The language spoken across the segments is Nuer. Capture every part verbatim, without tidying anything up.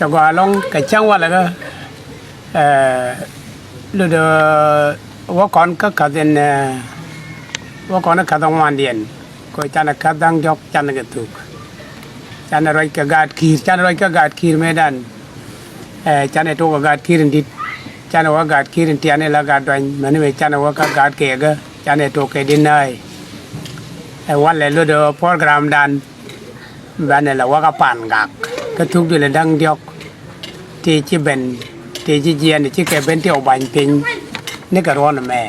Cɛ gɔaa ɛlɔ̱ŋ kɛ cäŋ walɛ kä, eh, lotdɛ wä kɔn kä ka̱th in, eh, wä kɔn kä ka̱th in ŋuandiɛn. Kɛ canɛ ka̱th da̱ŋ diɔ̱k canɛ kɛ thuk. Canɛ ruac kɛ gaat ki̱i̱r, canɛ ruac kɛ gaat ki̱i̱r mëëdan. Eh, canɛ tok kɛ gaat ki̱i̱r in di̱t. Canɛ wä gaat ki̱i̱r in tiani la gaat duany. Mäni mëë canɛ wä kä gaat kɛɛkä. Canɛ tok kɛ di̱t nääy. Eh, walɛ lotdɛ programdan. Banɛ la wä kä Pangak kä thuk duël in da̱ŋ diɔ̱k. Tëë ci ben, tëë ci jiɛn, cikɛ ben tëë wä ba̱ny piny nikɛ ruɔ̱n ɛmɛ.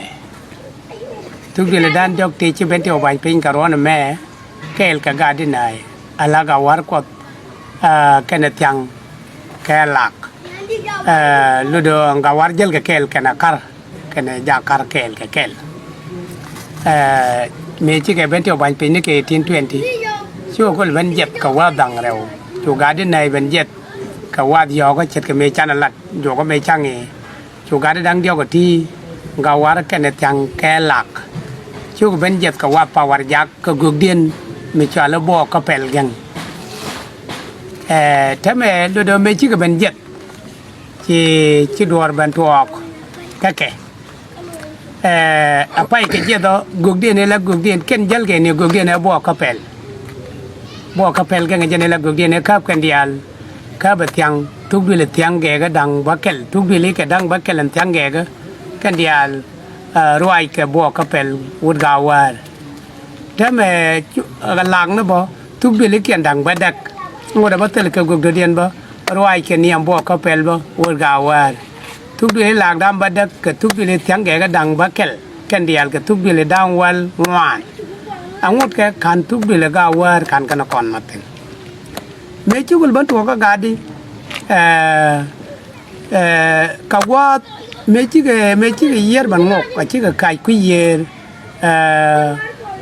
Thuk duël in da̱ŋ diɔ̱k tëë ci ben tëë wä ba̱ny piny kɛ ruɔ̱n ɛmɛ. Kɛɛl kɛ gaat di̱t nääy, ala Gawar Kuɔth, ah, kɛnɛ Thiaŋ kɛ Lak. Eh, lotdɛ Gawar jäl kɛ kɛɛl kɛnɛ Kar. Kɛnɛ Jakar kɛɛl kɛ kɛl. Eh, mëë cikɛ ben tëë wä ba̱ny piny nikɛ eighteen twenty. Cukɛ kulɛ ben jiɛth kɛ wa̱a̱ da̱ŋ rɛw. Cu gaat di̱t nääy ben jiɛth kɛ wa̱a̱ yɔ̱ɔ̱kä ce̱tkɛ mëë canɛ lat. Juɔkä mëë ca̱ŋ i̱ cu gaat di̱t da̱ŋ diɔ̱k ɛ ti̱, Gawar kɛnɛ Thiaŋ kɛ Lak. Cukɛ ben jiɛth kɛ wa̱a̱ pawar jak kɛ gökdiɛn mi cɔal i̱ Buɔɔk kä Pɛl Gɛŋ. Eh, täämɛ lotdɛ mëë cikɛ ben jiɛth. Ci, ci duɔ̱ɔ̱r ben tuɔɔk kä kɛ. Eh, a pay kɛ jiɛth ɔ gökdiɛn ɛ la gökdiɛn kɛn jäl kɛ ni gökdiɛn ɛ Buɔɔk kä Pɛl. Buɔɔk kä Pɛl Gɛŋ jɛn ɛ la gökdiɛn ɛ käp kɛn diaal. Käp ɛ Thiaŋ, thuk duël ɛ Thiaŋ gɛɛkä da̱ŋ bäkɛl, thuk duël ikɛ da̱ŋ bäkɛl ɛn Thiaŋ gɛɛkä kɛn diaal. Eh, ruac kɛ Buɔɔk kä Pɛl wut Gawar. Täämɛ cu, ɛ, Lak ni bä, thuk duëlikiɛn da̱ŋ bädäk. Ŋot ɛ bä thil kɛ gök dɔ̱diɛn bä, ruac kɛ niɛm Buɔɔk kä Pɛl bä, wër Gawar. Thuk duëli Lakdan bädäk, kɛ thuk duëli Thiaŋ gɛɛkä da̱ŋ bäkɛl, kɛn diaal kɛ thuk duëli da̱ŋ wäl ŋuan. Aŋot kɛ ka̱n thuk duëli Gawar ka̱n kɛn kɔn ma thi̱n. Mëë ci wul bä tuɔɔk kä Gadi, ɛ, Ɛ, kɛ gua̱a̱th mëë cikɛ, mëë cikɛ yiër ban ŋok, a cikɛ kac kui̱ yiër. Ɛ,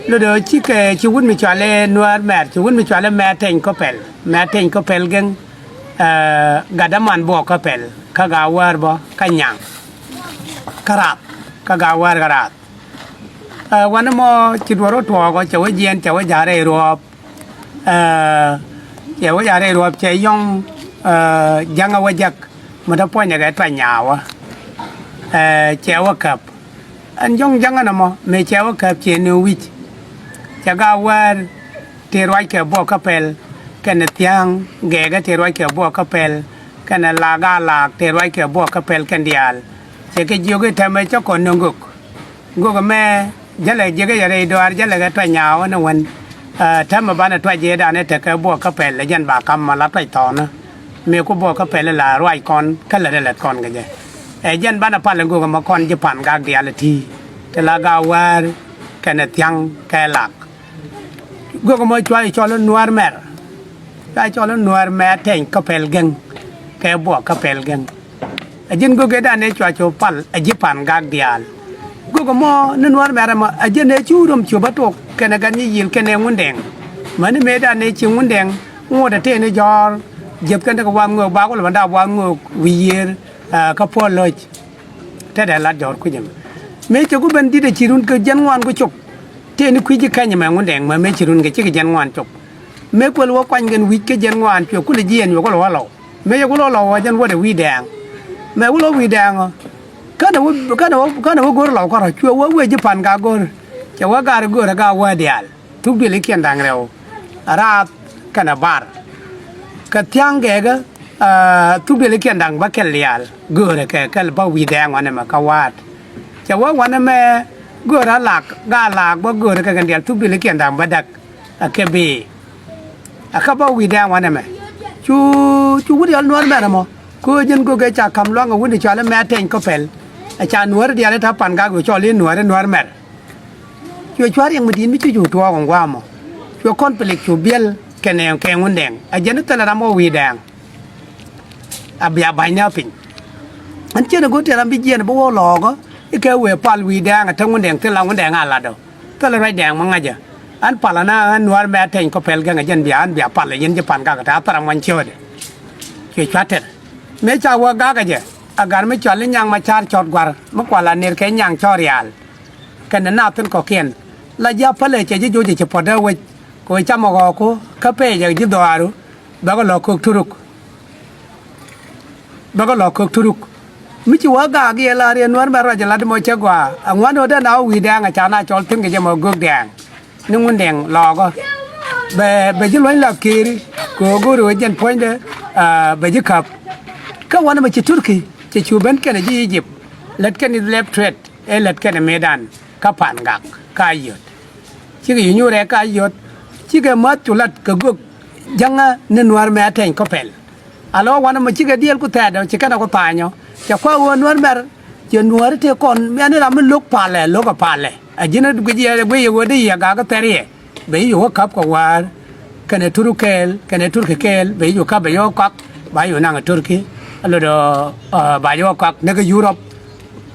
lotdɛ cikɛ, ci wut mi cɔal i̱ Nuäär Mɛr, ci wut mi cɔal i̱ Mɛr Teny Kä Pɛl, Mɛr Teny Kä Pɛl Gɛŋ, ɛ, gat däman Buɔɔk Kä Pɛl, kä Gawar bä, kä Nyaŋ, kä Rath, kä Gawar kä Rath. Ɛ, wanɛ mɔ ci duɔ̱r wä tuɔɔk ɔ, cɛ wä jiɛn, cɛ wä ja̱ rɛy ruɔ̱ɔ̱p. Ɛ, cɛ wä ja̱ rɛy ruɔ̱ɔ̱p cɛ yɔ̱ŋ, ɛ, ja̱ŋä wä jäk mi te puɔ̱nyɛ kɛ tuany nyaawä. Ɛ, cɛ wä käp. Ɛn jɔ̱ŋ ja̱ŋä nɔmɔ mëë cɛ wä käp ciɛ ni wi̱c. Cɛ Gawar tëë ruac kɛ Buɔɔk Kä Pɛl kɛnɛ Thiaŋ gɛɛkä tëë ruac kɛ Buɔɔk Kä Pɛl kɛnɛ Lak Alaak tëë ruac kɛ Buɔɔk Kä Pɛl kɛn diaal. Cɛ kɛ jiök i̱ tɛmɛ cä kɔn ni gök. Gök ɛmɛ jälɛ jiäkä jɛ rɛy dɔaar jälɛ kɛ tuac nyaawä ni wän. Ɛ, täämɛ banɛ tuac jɛ dan i̱ tekɛ Buɔɔk Kä Pɛl ɛ jɛn ba ka̱m ma la tuac thɔɔnä. Mëë ku Buɔɔk Kä Pɛl la ruac kɔn kä lät ɛ lät kɔn kɛ jɛ. Ɛ jɛn banɛ pal ɛ gök ɛmɛ kɔn ji̱ Pangak diaal ɛ ti̱. Ti la Gawar kɛnɛ Thiaŋ kɛ Lak. Gök ɛmɔ cua i̱ cɔl i̱ Nuäär Mɛr. Cua i̱ cɔl i̱ Nuäär Mɛr Teny Kä Pɛl Gɛŋ. Kɛ Buɔɔk Kä Pɛl Gɛŋ. Ɛ ji̱n gökɛ dan ëë cua cu pal ɛ ji̱ Pangak diaal. Gök ɛmɔ ni Nuäär Mɛr ɛmɔ ɛ ji̱n ëë cu röm cu bä tok kɛnɛ Gat Nyi Yiël kɛnɛ Ŋundɛŋ. Mäni mëë dan ëë ci Ŋundɛŋ ŋot ɛ tëë ni jɔ̱ɔ̱r jiäth kɛn tekɛ wath ŋöök ba kulɛ bä dap wath ŋöök wi̱i̱ yiëër, ɛ, kä Puɔl Lo̱c. Tetdɛ lat jɔ̱ɔ̱r kui̱c ɛmɛ. Mëë cɛ ku ben di̱t ɛ ci run kɛ jiɛn ŋuan ku cop. Tëë ni kui̱ ji̱ kɛny ɛmɛ Ŋundɛŋ mɛ mëë ci run kɛ cikɛ jiɛn ŋuan cop. Mëë kuäl wä kuany kɛn wi̱c kä jiɛn ŋuan cuɛ kulɛ jiɛɛn cuɛ kulɛ wä lɔw. Mëë yɛ kulɛ wä lɔw ɛ jɛn wädɛ wi̱i̱ dɛɛŋ. Mëë kulɛ wä wi̱i̱ dɛɛŋ ɔ. Känɛ wä, känɛ wä, känɛ wä go̱r lɔw kärɔ cuɛ wä wee ji̱ Pangak go̱r. Cɛ wä gar go̱r ɛ gar wä diaal. Thuk duëlikiɛn da̱ŋ rɛw. Raath kɛnɛ bar. Kɛ Thiaŋ gɛɛkä, ɛ, thuk duëlikiɛn da̱ŋ bäkɛl diaal. Go̱rɛ kɛ kɛl bä wi̱i̱ dɛɛŋ wanɛ mɛ kä wa̱a̱t. Cɛ wä wanɛ mɛ go̱rɛ Alaak, Ga Alaak bä go̱rɛ kɛ kɛn diaal thuk duëlikiɛn da̱ŋ bädäk. Ɛ kɛ bëë. Ɛ kä bä wi̱i̱ dɛɛŋ wanɛ mɛ. Cu, cu wut yɔl Nuäär Mɛr ɛmɔ. Köö jɛn gökɛ ca ka̱m lua̱ŋ ɛ wut ni cɔal i̱ Mɛr Teny Kä Pɛl. Ɛ ca Nuäär diaal i̱ ta̱ Pangak ɣöö cɔl i̱ Nuäär i̱ Nuäär Mɛr. Cuɛ cua̱r riɛŋ mi di̱i̱t mi ci cu tuɔɔk ɛn gua̱a̱mɔ. Cuɛ conflict cu biɛl kɛnɛ kɛ Ŋundɛŋ. Ɛ jɛn i̱ thilɛ ram wä wi̱i̱ dɛɛŋ. A bia ba̱ny ni a piny. Ɛn ciɛn ɛ go̱r tëë ram bi jiɛɛn bi wä lɔɔkä i̱ kɛ wëë pal wi̱i̱ dɛɛŋ ɛ te Ŋundɛŋ thil la Ŋundɛŋ a lat ɔ. Thilɛ ruac dɛɛŋ mi ŋa̱cä. Ɛn pal ɛn a ɛn Nuäär Mɛr Teny Kä Pɛl Gɛŋ ɛ jɛn bia ɛn bia pal ɛ yɛn ji̱ Pangak ɛ te a thil ram ŋuany ciöötdɛ. Cuɛ cua̱r tɛr. Mëë ca wä gak ɛ jɛ. A gar mi cɔal i̱ Nyaŋ Macar Cɔt Gua̱r mi kual a ner kɛ Nyaŋ Cɔt Rial. Kɛnɛ naath thi̱n kɔ̱kiɛn. La ji̱ a pälɛ cɛ ji̱ joc ɛ ci puɔ̱tdä wec. Kɛ wec camɛ ɣɔɔku kä pɛɛcɛ ji̱ dhɔaaru. Bɛ kɛ lɔ köök turuk. bäkɛ lɔ̱k kök turuk. Mi ci wä gaak yɛ la riɛn Nuäär mɛ ruac lat mɔ cɛ gɔaa. Aŋuan ɣöö dee na wä wi̱i̱ dɛɛŋ a ca na cɔl thi̱n kɛ jɛ mɔ göök dɛɛŋ. Ni Ŋundɛŋ lɔɔkä. Bɛ, bɛ ji̱ luɔ̱ny la Kiir kɛ ɣöö go̱o̱ri ɣöö jɛn puɔ̱nydɛ, aa, bɛ ji̱ käp. Kä wanɛ mɛ ci Turki cɛ cu ben kɛnɛ ji̱ Egypt. Lät kɛn i̱ lɛp tuɛt ëë lät kɛnɛ mëëdan kä Pangak kä Ayod. Cikɛ yi nyuurɛ kä Ayod. Cikɛ mäth cu lat kɛ gök jäŋä ni Nuäär mɛ a tɛny kä pɛl. Alɔ wanɛ mɛ cikɛ diɛl ku thɛɛdɛ ci kɛnɛ ku tha̱a̱nyɔ. Cɛ kua̱ ɣöö Nuäär mɛr cɛ Nuäär tëë kɔn mɛn ni ram mi lo̱k palɛ lo̱k ɛ palɛ. A ji̱n guic yɛ guic yɛ ɣöö di yɛ gak kä thɛriɛ. Bɛ yi yɛ wä käp kɛ Wäär kɛnɛ Turk kɛɛl kɛnɛ Turki kɛɛl bɛ yi yɛ wä käp bɛ yɛ wä kɔak. Ba yɛ wä naŋ ɛ Turki. Ɛ lot ɔ, ɛ, ba yɛ wä kɔak ni kä Yurop.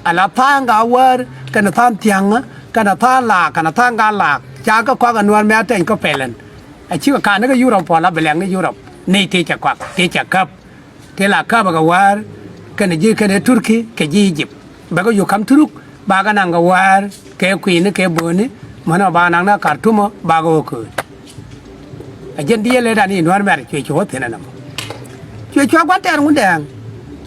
Ala tha̱a̱ŋ Gawäär kɛnɛ tha̱a̱ŋ Thia̱ŋä kɛnɛ tha̱a̱ŋ Laak kɛnɛ tha̱a̱ŋ Gaa Laak ca kä kɔak ɛ Nuäär mɛ a tɛny kä pɛlɛn. A cikɛ ka̱n ni kä Yurop puɔl a bɛ lɛŋ ni Yurop ni tëë cɛ kɔak tëë cɛ käp. Tëë la käp ɛ kɛ Wäär kɛnɛ ji̱ kɛnɛ Turki kɛ ji̱ Egypt. Bɛ kɛ yuk ka̱m Turuk ba kɛ naŋ kɛ Wäär kɛ kui̱ni kɛ bööni. Mänɔ ba naŋ ni Kartumä ba kɛ wä kööt. A jɛn diɛɛl ëëdan i̱ Nuäär mɛr cuɛ cuɔ thi̱n ɛnɔmɔ. Cuɛ cuɔ gua̱n tɛɛr Ŋundɛŋ.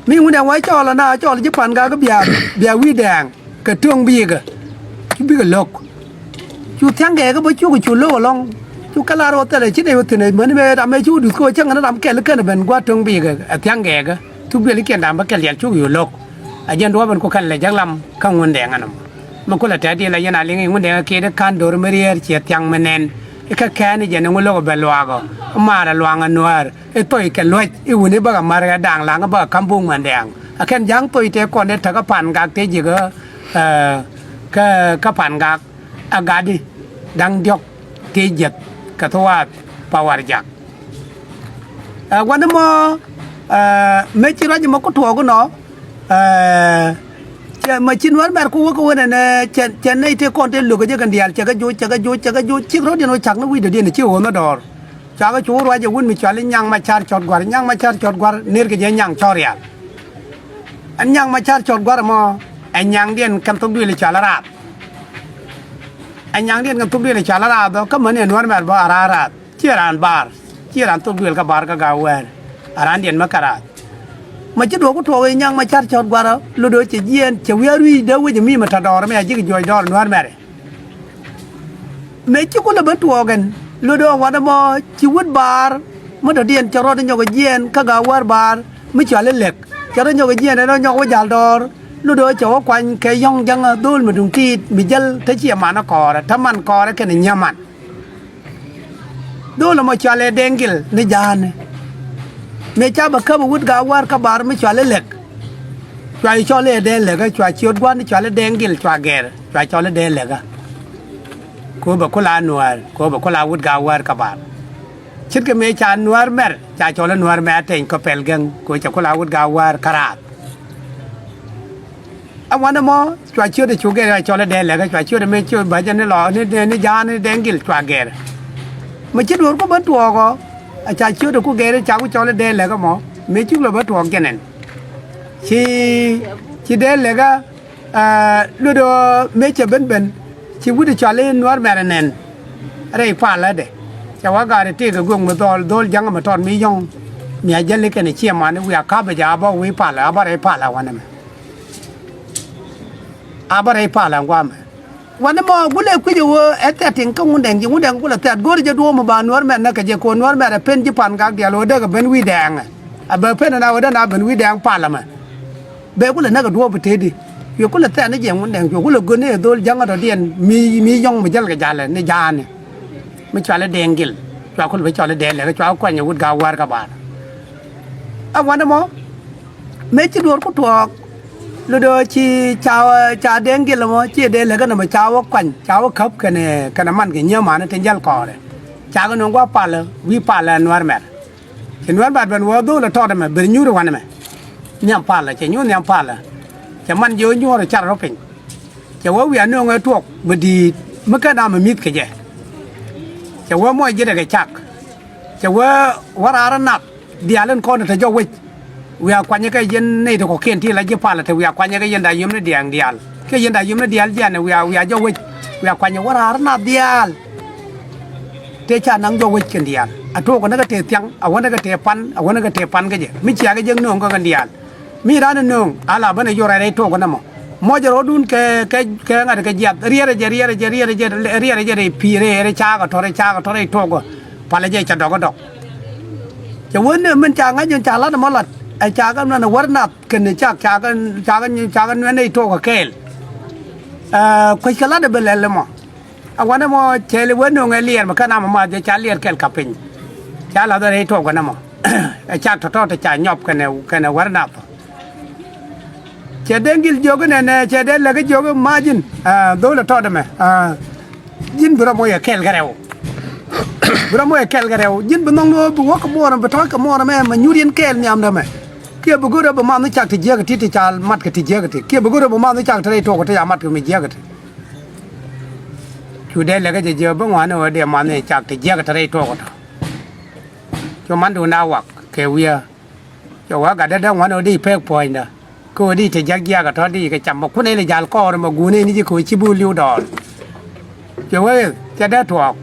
Mi Ŋundɛŋ wä cɔɔl ɛna cɔɔl ji̱ Pangak bia, bia wi̱i̱ dɛɛŋ. Kɛ tuɔ̱ŋ bi̱i̱kä. Cu bikɛ lo̱k. Cu thia̱ŋ gɛɛkä bä cukɛ cu lo̱k ɛlɔ̱ŋ. Cu kɛ lar ɣöö thilɛ ci nɛy ɣöö thi̱n ɛ mäni mëë ram ëë cu duth kɛ ɣöö cäŋ ni ram kɛl kɛn ɛ ben gua̱a̱th tuɔ̱ŋ bi̱i̱kä ɛ thia̱ŋ gɛɛkä. Thuk duël ikiɛn da̱a̱m bä kɛl yɛl cukɛ cu lo̱k. A jɛn duɔ̱ɔ̱p ɛn ku kɛn lɛ jäk lam kä Ŋundɛŋ ɛnɔmɔ. Mi kulɛ tɛt diɛl a yɛn a liŋ i̱ Ŋundɛŋ ɛ kiɛt i̱ ka̱n do̱r mi riɛɛr ciɛ thia̱ŋ mi nɛn. I̱ kä kɛɛn i̱ jɛn i̱ ŋu lo̱k ɛ bɛ luaak ɔ. I̱ maar ɛ luaŋ ɛ Nuäär. I̱ thoi kɛ luäc i̱ wuni bäkɛ mär ɛ da̱a̱ŋ la̱ŋ i̱ bäkɛ ka̱m buk mɛn dɛɛŋ. Ɛ kɛn ja̱ŋ thoi tëë kɔn dee täk kä Pangak tëë ji̱ kä, ɛ, kä, kä Pangak. A gatdi da̱ŋ diɔ̱k tëë jiäk kɛ thuaath pa Warjak. Ɛ, wanɛ mɔ, ɛ, mëë ci ruac mɔ ku tuɔɔk inɔ, ɛ, cɛ mɛ ci Nuäär mɛr ku wä kä wen ɛnɛ cɛ, cɛ nɛy tëë kɔn tëë lo̱k ɛ jɛ kɛn diaal cɛ kɛ joc, cɛ kɛ joc, cɛ kɛ joc, cik rɔ̱diɛn wä cak ni wi̱cdɔ̱diɛn ci ɣöö nhä dɔɔr. Cua kɛ cu ruac ɛ wut mi cɔal i̱ Nyaŋ Macar Cɔt Gua̱r, Nyaŋ Macar Cɔt Gua̱r, ner kɛ jɛ Nyaŋ Cɔt Rial. Ɛn Nyaŋ Macar Cɔt Gua̱r ɛmɔ, ɛ Nyaŋdiɛn kɛn thok duëël i̱ cɔal i̱ Raath. Ɛ Nyaŋdiɛn kɛn thok duëël i̱ cɔal i̱ Raath ɔ, kä mäni ɛ Nuäär mɛr bä a raan Raath. Ciɛ raan Baar, ciɛ raan thok duëël kä Baar kä Gawäär. A raandiɛn mä kä Raath. Mɛ ci duɔ̱ɔ̱k ku tuɔɔk i̱ Nyaŋ Macar Cɔt Gua̱r ɔ, lot ɣöö cɛ jiɛɛn, cɛ wiaa rui̱c dee wec ɛ mi mɛ tɔ̱ dɔɔr ɛmɛ a ji̱ kɛ juɔc dɔɔr Nuäär mɛr ɛ. Mëë ci kulɛ ben tuɔɔk ɛn lot ɣöö wanɛ mɔ ci wut Baar mi dɔ̱diɛn cɛ rɔɔdɛ nyɔk ɛ jiɛɛn kä Gawäär Baar mi cɔal i̱ Lɛk. Cɛ rɔɔdɛ nyɔk ɛ jiɛɛn ɛn ɣöö nyɔk wä ja̱l dɔɔr lot ɣöö cɛ wä kuany kɛ yɔ̱ŋ jäŋä dho̱o̱l mi duŋ ti̱i̱t mi jäl te ciɛ man ɛ kɔɔrɛ te man kɔɔrɛ kɛnɛ nyiee man. Dho̱o̱l ɛmɔ cɔalɛ Dɛŋ Gil ni Ja̱a̱ni. Mëë ca bɛ käp ɛ wut Gawäär kä Baar mi cɔal i̱ Lɛk. Cua i̱ cɔl i̱ Dɛŋ Lɛkä, cua ciöt gua̱n i̱ cɔal i̱ Dɛŋ Gil, cua gɛr, cua cɔl i̱ Dɛŋ Lɛkä. Kɛ ɣöö bɛ ku la Nuäär, kɛ ɣöö bɛ ku la wut Gawäär kä Baar. Ce̱tkɛ mëë ca Nuäär mɛr, ca cɔl i̱ Nuäär mɛr a tɛny kɛ pɛl gɛŋ, kɛ ɣöö cɛ ku la wut Gawäär kä Raath. A wanɛ mɔ cua ciötdɛ cu gɛr a cɔl i̱ Dɛŋ Lɛkä, cua ciötdɛ mëë ciöt bä jɛ ni lɔ ni, ni, ni Ja̱a̱n ni Dɛŋ Gil cua gɛr. Mɛ ci duɔ̱ɔ̱r ku ben tuɔɔk ɔ, a ca ciötdɛ ku gɛr i̱ ca ku cɔl i̱ Dɛŋ Lɛkä mɔ, mëë cuk lɔ ben tuɔɔk jɛn ɛn. Ci, ci Dɛŋ Lɛkä, ɛ, luɔt ɔ mëë cɛ ben ben, ci wut i̱ cɔal i̱ Nuäär mɛr ɛ nɛn. Rɛy palädɛ. Cɛ wä gaat i̱ tëëk ɛ guek mi dhɔl, dhɔl ja̱ŋ ɛmɛ tɔt mi yɔ̱ŋ. Mi a jäl i̱ kɛn i̱ ciɛ man i̱ wiaa ka̱pɛ jɛ a bä wi̱i̱ palä, a bä rɛy palä wanɛ mɛ. A bä rɛy palä ŋuamɛ. Wanɛ mɔ gulɛ kui̱c ɛ ɣöö ɛ thɛt tin kä Ŋundɛŋ ji̱ Ŋundɛŋ gulɛ thɛt go̱o̱ri jɛ duɔ̱ɔ̱p mi ba Nuäär mɛn näk kɛ jɛ kɛ ɣöö Nuäär mɛn ɛ pen ji̱ Pangak diaal ɣöö dee kɛ ben wi̱i̱ dɛɛŋɛ. A bɛ pen ɛn a ɣöö dee na ben wi̱i̱ dɛɛŋ palä mɛ. Bɛ kulɛ näk ɛ duɔ̱ɔ̱p ɛ tëëdi. Cuɛ kulɛ thɛt ni jɛ Ŋundɛŋ cuɛ kulɛ gön ni ɛ dhol ja̱ŋä dɔ̱diɛn mi, mi yɔ̱ŋ mi jäl kɛ ja̱lɛ ni Ja̱a̱ni. Mi cɔal i̱ Dɛŋ Gil cua kulɛ bä cɔl i̱ Dɛŋ Lɛkä cua kuany ɛ wut Gawäär kä Baar. A wanɛ mɔ mëë ci duɔ̱ɔ̱r ku tuɔɔk. Lot ɣöö ci ca, ca Dɛŋ Gil ɛmɔ ci Dɛŋ Lɛkä nɔmɔ ca wä kuany ca wä käp kɛnɛ, kɛnɛ man kɛ nyiee manä tin jäl kɔɔrɛ. Ca kɛ nöŋ gua̱a̱th palä wi̱i̱ palä ɛ Nuäär mɛr. Cɛ Nuäär mɛr ben wä dhol ɛ tɔt ɛmɛ ben nyuur ɛ wanɛ mɛ. Nhiam palä cɛ nyuur nhiam palä. Cɛ man jiɛ wä nyuɔ̱ɔ̱r ɛ car rɔ piny. Cɛ wä wiaa nööŋ ɛ tuɔɔk mi di̱i̱t mi ken amɛ mi̱th kɛ jɛ. Cɛ wä muɔc ji̱ rɛ kɛ cak. Cɛ wee wä raar ɛ nath diaal in kɔn te jɔk wec. Wiaa kuanyä kɛ yɛn nɛy ti kɔ̱kiɛn ti la ji̱ palä te wiaa kuanyä kɛ yɛn da̱a̱ yom ni diaal diaal. Kɛ yɛn da̱a̱ yom ni diaal jianɛ wiaa, wiaa jɔk wec. Wiaa kuanyä wä raar ɛ nath diaal. Tëë ca naŋ jɔk wec kɛn diaal. A tuɔɔk kɛ ni kɛ tëë thiaŋ, a wä ni kɛ tëë pan, a wä ni kɛ tëë pan kä jɛ. Mi cia kɛ jek nööŋ kä kɛn diaal. Mi ran nööŋ a la ben a jor rɛy tok nɛ mɔ. Mɔc rɔɔdun kɛ, kɛ, kɛ ŋa̱t kɛ jiath. Riɛrɛ jɛ, riɛrɛ jɛ, riɛrɛ jɛ, riɛrɛ jɛ rɛy pi̱i̱r rɛy caakɛ tɔ̱, rɛy caakɛ tɔ̱ rɛy tok. Palɛ jɛ cɛ dɔk dɔk. Cɛ wen ni min ca ŋa̱c in ca lat mɔ lat. Ɛ cakɛ nuɛn wär nath kɛn cak, cakɛ, cakɛ, cakɛ nuɛn rɛy tok kɛɛl. Ɛ, kuec kɛ lat ɛ bi lɛl mɔ. A wanɛ mɔ cɛɛli wen nööŋ ɛ liɛɛr mi kä nam ma jɛ ca liɛɛr kɛl ka piny. Ca lath rɛy tok nɛ mɔ. Ɛ cak tɔ̱tɔ̱ ti ca nyɔp kɛnɛ, kɛnɛ wär nath. Cɛ dee gil jiök inɛnɛ, cɛ dee lɛk jiök ma ji̱n. Ɛ, dhol ɛ tɔt ɛmɛ. Ɛ, ji̱n bi rɔ moc ɛ kɛl kɛ rɛw. Bi rɔ moc ɛ kɛl kɛ rɛw. Ji̱n bi nhɔŋ ni ɣöö bi wäk kɛ muɔɔr ɛmɛ, bi tɔ̱ɔ̱c kɛ muɔɔr ɛmɛ, mɛ nyuur yɛn kɛɛl nhiamdä mɛ. Kiɛ bi go̱rɛ bi math ni cak ti jiäk ti, ti ca mat kɛ ti jiäk ti. Kiɛ bi go̱rɛ bi math ni cak ti rɛy tok ti ca mat kɛ mi jiäk ti. Cu dee lɛkä jɛ jiɛ bi ŋuan i̱ ɣöö dee man i̱ cak ti jiäk ti rɛy tuɔɔk tɔ. Cu mandun a wak kɛ wi̱i̱. Cɛ wä gat dee dee ŋuan i̱ ɣöö dee pek puɔ̱nydä. Kä ɣöö dee ti jiäk jiäk tɔ dee kɛ cam mɛ kun in jal kɔɔr mɛ guun in ji̱ kɛ ɣöö ci bi li̱w dɔɔr. Cɛ wee cɛ dee tuɔɔk.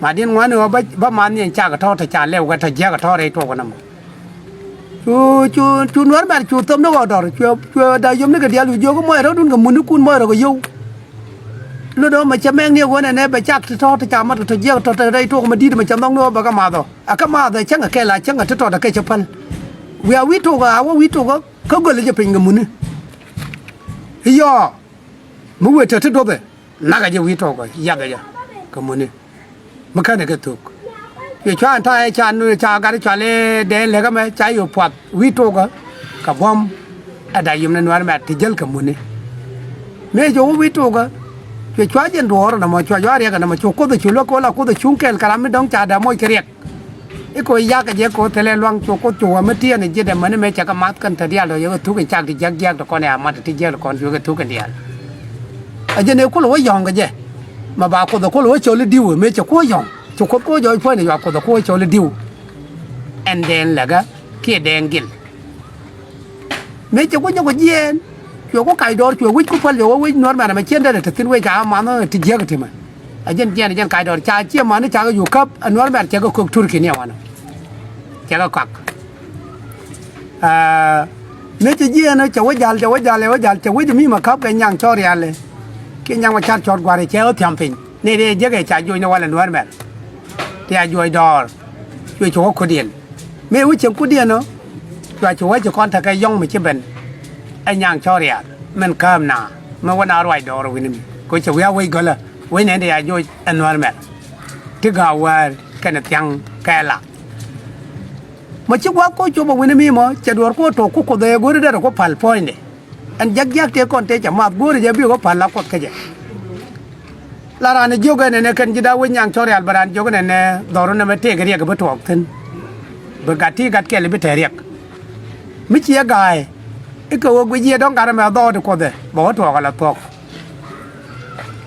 Ma din ŋuan i̱ ɣöö bä, bä man i̱ cak tɔ ti ca lɛw kɛ ti jiäk tɔ rɛy tuɔɔk nɔmɔ. Cu, cu, cu Nuäär mɛr cu thom ni ɣɔw dɔr, cuɛ, cuɛ da yom ni kɛ diaal, cu jiök i̱ muɔc rɔ̱dun kɛ munikun muɔc rɔ kɛ yio̱w. Lot ɣöö mɛ cɛ mɛŋ ni ɣöö nɛnɛ bɛ cak ti tɔ̱ ti ca mat kɛ tɔ jiɛk tɔ̱ te rɛy tok mɛ di̱t mɛ cɛ nhɔk ni ɣöö bɛ kɛ math ɔ. Ɛ kɛ math ɛ cäŋ ɛ kɛl a cäŋ ɛ ti tɔt ɛ kɛ cɛ päl. Wiaa wi̱i̱ tok ɛ a wä wi̱i̱ tok ɛ kä göl ɛ jɛ piny kɛ muni. Iyɔɔ. Mi wëë te ti duɔthɛ. Nakɛ jɛ wi̱i̱ tɔɔk ɛ yathɛ jɛ kɛ muni. Mi känɛ kɛ thuk. Cuɛ cua ɛn ta̱a̱ ɛ ca nu ca gat cual i̱ dee lɛkä mɛ ca yop puath wi̱i̱ tɔɔk ɛ kɛ buɔ̱m. Ɛ da yim ni Nuäär mɛ ti jäl kɛ muni. Mëë cɛ wä wi̱i̱ tɔɔk ɛ cuɛ cua jɛn duɔɔr ɛn ɛmɔ cua jɔa riɛk ɛn ɛmɔ cu Kuoth ɛ cu luäk kɛ wä la Kuoth ɛ cuŋ kɛɛl kɛ ram mi dɔ̱ŋ ca dee moc kɛ riɛk. I̱ kɛ ɣöö yakɛ jɛ kɛ ɣöö thilɛ luaŋ cu Kuoth cu wä mi tiɛɛn ɛ ji̱dɛ mäni mëë cɛ kɛ math kɛn te diaal tɔ yɛ kɛ thuk in cak ti jiäk jiäk ti kɔn ɛ amat ti jiäk ti kɔn cu kɛ thuk in diaal. Ɛ jɛn ëë kulɛ wä yɔ̱ŋ kɛ jɛ. Mɛ ba Kuoth ɛ kulɛ wä cɔl i̱ di̱w ëë mëë cɛ ku wä yɔ̱ŋ. Cu Kuoth ku wä jɔɔc puɔ̱ny ɛ yua Kuoth ɛ ku wä cɔl i̱ di̱w. Ɛn dɛɛn lɛkä kiɛ dɛɛn gil. Mëë cɛ ku nyɔk jiɛɛn cuɛ ku kac dɔɔr cuɛ wec ku päl cuɛ wä wec Nuäär mɛn ɛmɛ ciɛn derɛ te thi̱n wec ca ɣä manhä ti jiäk ti mɛ. A jɛn jiɛɛn a jɛn kac dɔɔr ca ciɛ mani ca kɛ yuk käp a Nuäär mɛn cɛ kɛ kök Turki ni a wanɔ. Cɛ kɛ kɔak. Aa, mëë cɛ jiɛɛn cɛ wä jal cɛ wä jal cɛ wä jal cɛ wec mi mɛ käp kɛ nyaŋ cɔɔr rial. Kiɛ nyaŋ mɛ car cɔɔr gua̱r cɛ ɣä thiam piny ni dee jiäk ɛ ca juɔc ni walɛ Nuäär mɛn. Ti a juɔc dɔɔr cuɛ cɛ wä kudiɛn. Mëë wi̱c cieŋ kudiɛn ɔ cua ci wec ci kɔn tekɛ yɔ̱ŋ mi ci ben. Ɛ nyaŋ cɔɔr riaal min kääm na mi wä na ruac dɔɔr wi̱ni mi kɛ cɛ wi̱i̱ a wec gölä wec nɛn ti ya joc ɛ Nuäär mɛr. Ti ga̱a̱ wäär kɛnɛ thia̱ŋ kɛ la. Mɔ ci gua̱a̱th ko̱ cop ɛ wi̱ni mi mɔ cɛ duɔ̱ɔ̱r ko̱ tok ku Kuoth ɛ go̱ri derɛ ku pal puɔ̱nydɛ. Ɛn jiäk jiäk tëë kɔn tëë cɛ math go̱o̱ri jɛ bikɛ päl la Kuoth kä jɛ. La raan ɛ jiök ɛn ɛnɛ kɛn ji̱ da̱a̱ wec nyaŋ cɔr rial bɛ raan jiök ɛn ɛnɛ dhɔru nɛmɛ tëëkɛ riɛk bi tuɔɔk thi̱n. Bi gat ti gat kɛl bi te riɛk. Mi ciɛ ga̱a̱y i̱ kɛ ɣöö guic yiëë dɔ̱ŋ gat ɛmɛ dhɔɔk ti Kuoth ɛ bɛ wä tuɔɔk ala thuɔ̱k.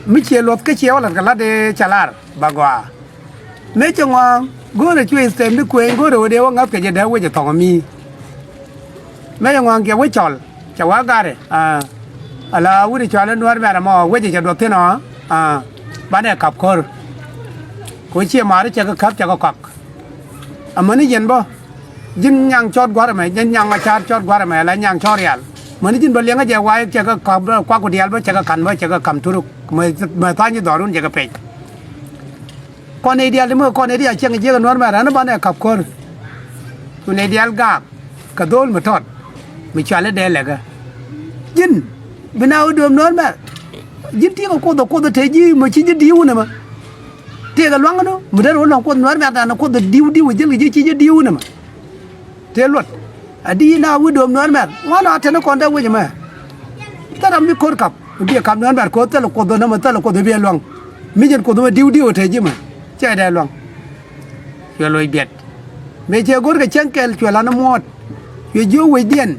Mi ciɛ luɔth kä ciɛ wä la̱t kɛ la̱t i̱ cɛ lar. Ba gɔaa. Mëë cɛ ŋɔaŋ go̱o̱rɛ cuɛ ithɛm di kuëëny go̱o̱rɛ ɣöö dee wä ŋa̱thkɛ jɛ dee wec ɛ thɔŋ ɛ mi. Mëë cɛ ŋɔaŋ kiɛ wec cɔl cɛ wä garɛ. Ala wut ɛ cɔal i̱ Nuäär mɛn ɛmɔ wec ɛ cɛ duɔth thi̱n ɔ. Banɛ kap ko̱r. Kɛ ɣöö ciɛ maari cɛ kɛ käp cɛ kɛ kɔak. Amäni yɛn bä ji̱n nyaŋ cɔɔt gua̱r ɛmɛ ji̱n nyaŋ ma ca̱a̱t cɔɔt gua̱r ɛmɛ ala nyaŋ cɔɔt rial. Mäni ji̱n bä liɛŋä jɛ wa̱a̱ cɛ kɛ kap kuak ku diaal bä cɛ kɛ ka̱n bä cɛ kɛ ka̱m turuk. Mɛ tha̱a̱ny ji̱ dhɔrun jɛ kɛ pec. Kɔn nɛy diaal ti mi kɔn nɛy diaal cieŋ jiäk ɛ Nuäär mɛr ɣän banɛ kap ko̱r. Cu nɛy diaal gaak kɛ dho̱o̱l mi tɔt mi cual i̱ dee lɛkä. Ji̱n bi na wä dööm Nuäär mɛr. Ji̱n ti̱i̱ kɛ Kuoth ɛ Kuoth ɛ te ji̱ mɔ ci ji̱ di̱i̱w nɛmɛ. Tëëkɛ lua̱ŋ ɛnɔ mi derɛ wä lua̱ŋ Kuoth Nuäär mɛr dan ɛ Kuoth ɛ di̱i̱w di̱i̱w ɛ ji̱l kɛ ji̱ ci ji̱ di̱i̱w nɛmɛ. Tëë luɔt a di na wi̱i̱ dööm Nuäär mɛr ŋuan a teni kɔn dee wec ɛmɛ. Thil ram mi ko̱r kap mi biɛ kap Nuäär mɛr ko̱r thilɛ Kuoth nɔmɔ thilɛ Kuoth biɛ lua̱ŋ. Mi jɛn Kuoth mɛ di̱w di̱w te ji̱ mɛ cɛ dee lua̱ŋ. Cuɛ loc biɛt mëë cɛ go̱rkɛ cäŋ kɛl cuɛ lan muɔ̱ɔ̱t. Cuɛ jiök wecdiɛn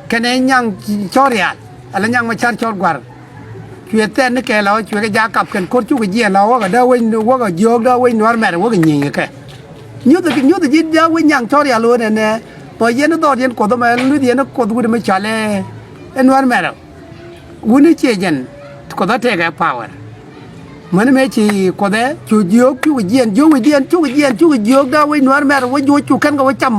kɛnɛ nyaŋ cɔr rial ala nyaŋ mɛ car cɔr gua̱r. Cuɛ thɛn ni kɛ la ɣä cuɛ kɛ jak kap kɛn ko̱r cukɛ jiɛɛn la ɣä wäkɛ dee wec wäkɛ jiöök dee wec Nuäär mɛr wäkɛ nyieny kɛ kɛ. Nyuthɛ nyuthɛ ji̱ dee wec nyaŋ cɔr rial ɣöö nɛnɛ mɔ yɛn dhɔɔt yɛn Kuoth ɛmɛ luth yɛn Kuoth wut ɛmɛ cɔalɛ ɛ Nuäär mɛr. Wuni ciɛ jɛn Kuoth ɛ tëëkɛ power. Mäni mëë ci Kuoth ɛ cu jiöök cukɛ jiɛɛn jiöök wecdiɛn cukɛ jiɛɛn cukɛ jiöök dee wec Nuäär mɛr wec juɔ̱c cu kɛn kɛ wä cam.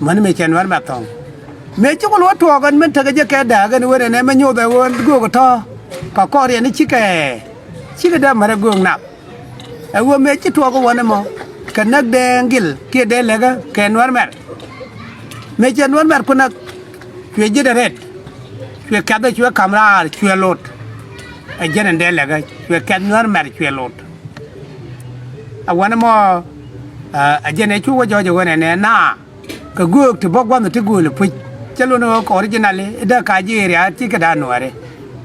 Mäni mëë cɛ Nuɛr Mɛr thɔ̱ŋ. Mëë ci ku luɔt tuɔɔk ɛn min tekɛ jɛ kɛ dääk ɛn wen ɛn ɛmɛ nyoth ɛ ɣöö göök ɛ tɔ̱. Kɛ kɔr yɛn i̱ cikɛ, cikɛ dee märɛ göök nak. Ɛ ɣöö mëë ci tuɔɔk ɛ wän ɛmɔ kɛ näk Dɛŋ Gil kiɛ Dee Lekä kɛ Nuɛr Mɛr. Mëë cɛ Nuɛr Mɛr ku näk, cuɛ ji̱t ɛ rɛt. Cuɛ kɛ̈th ɛ cuɛ ka̱m raar cuɛ lot. Ɛ jɛn ɛn Dee Lekä cuɛ kɛ̈th Nuɛr Mɛr cuɛ lot. Ɛ wän ɛmɔ, ɛ jɛn ɛ cu wä jɔɔc ɛ ɣöö nɛnɛ naa. Kɛ göök ti bä gua̱nh ti gööl puc. Cä lon ɣöö kɛ original i̱ dee kac ji̱ area ti kɛ da̱a̱n Nuääri.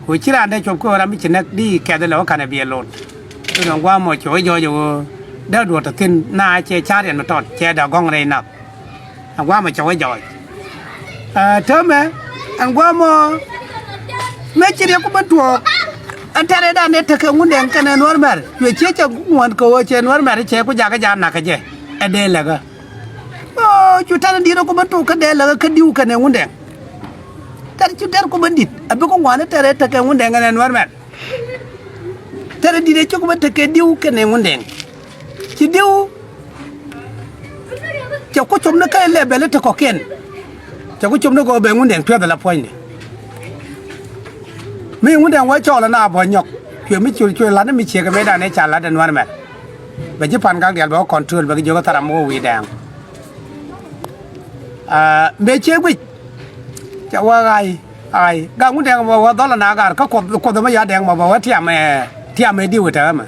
Kɛ ɣöö ci raan dee cuɔp kä ɣöö ram mi ci näk di kɛth ilɛ wä ka̱n ɛ biɛ lot. Lon ɣöö gua̱a̱mɔ cɛ wä jɔɔc ɣöö dee duɔ̱ɔ̱r tɔ thi̱n naa cɛ ca̱r yɛn mi tɔt cɛ dee gɔ̱ŋ rɛy nath. Ɛn gua̱a̱mɔ cɛ wä jɔɔc. Ɛ täämɛ ɛn gua̱a̱mɔ mëë ci riɛk ku ben tuɔɔk. Ɛn tɛ̈rɛ dan dee tekɛ Ŋundɛŋ kɛnɛ Nuɛr Mɛr cuɛ ciec cɛ ŋuɔ̱n kɛ ɣöö cɛ Nuɛr Mɛr cɛ ku jakä ja̱a̱n nakä jɛ. Ɛ Dee Lekä. Ɔ cu tɛ̈r in di̱t ɛ ku ben tok kä Dee Lekä kä di̱w kɛnɛ Ŋundɛŋ. Tɛ̈r cu tɛ̈r ku ben di̱t ɛ bikɛ ŋuan i̱ tɛ̈r ɛ tekɛ Ŋundɛŋ ɛnɛ Nuɛr Mɛr. Tɛ̈r in di̱t ɛ cu ku ben tekɛ di̱w kɛnɛ Ŋundɛŋ. Ci di̱w cɛ ku cop ni kä ilɛ bɛl i̱ te kɔ̱kiɛn. Cɛ ku cop ni kɛ ɣöö bɛ Ŋundɛŋ tuɛth ala puɔ̱nydɛ. Mi Ŋundɛŋ wä cɔɔl ɛn a buɔ̱ny nyɔk cuɛ mi cuɛ cuɛ la̱t ni mi ciek ɛ mëëdan ëë ca la̱t ɛ Nuɛr Mɛr. Bɛ ji̱ Pa̱n Gak diaal bɛ wä control bɛ kɛ jiök ɛ thar amɔ wä wi̱i̱ dɛɛŋ. Mëë ciek guic. Cɛ wä ɣa̱y ɣa̱y Gak Ŋundɛŋ mɔ wä dhɔl ɛn a gar kä Kuoth Kuoth ɛmɔ ya Dɛŋ mɔ bɛ wä tiam ɛ tiam ɛ diw ɛ tɛmɛ.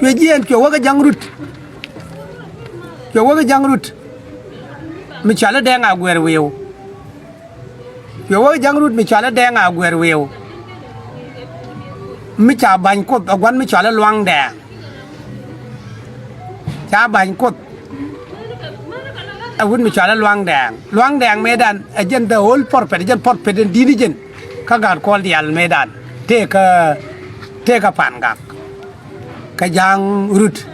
Cuɛ jiɛɛn cuɛ wä kä Ja̱ŋ Rut. Cuɛ wä kä Ja̱ŋ Rut. Mi cɔal i̱ Dɛŋ Aguɛɛr Wi̱i̱w. Cuɛ wä kä Ja̱ŋ Rut mi cɔal i̱ Dɛŋ Aguɛɛr Wi̱i̱w. Mi ca ba̱ny Kuoth ɛ gua̱n mi cɔal i̱ Luaŋ Dɛŋ. Ca ba̱ny Kuoth. Ɛ wut mi cɔal i̱ Luaŋ Dɛŋ. Luaŋ Dɛŋ mëëdan ɛ jɛn the whole purpose, ɛ jɛn purpose in di̱t ni jɛn. Kä gaat Kuɔl diaal mëëdan. Tëëkä, tëëkä Pa̱n Gak. Kä Ja̱ŋ Rut.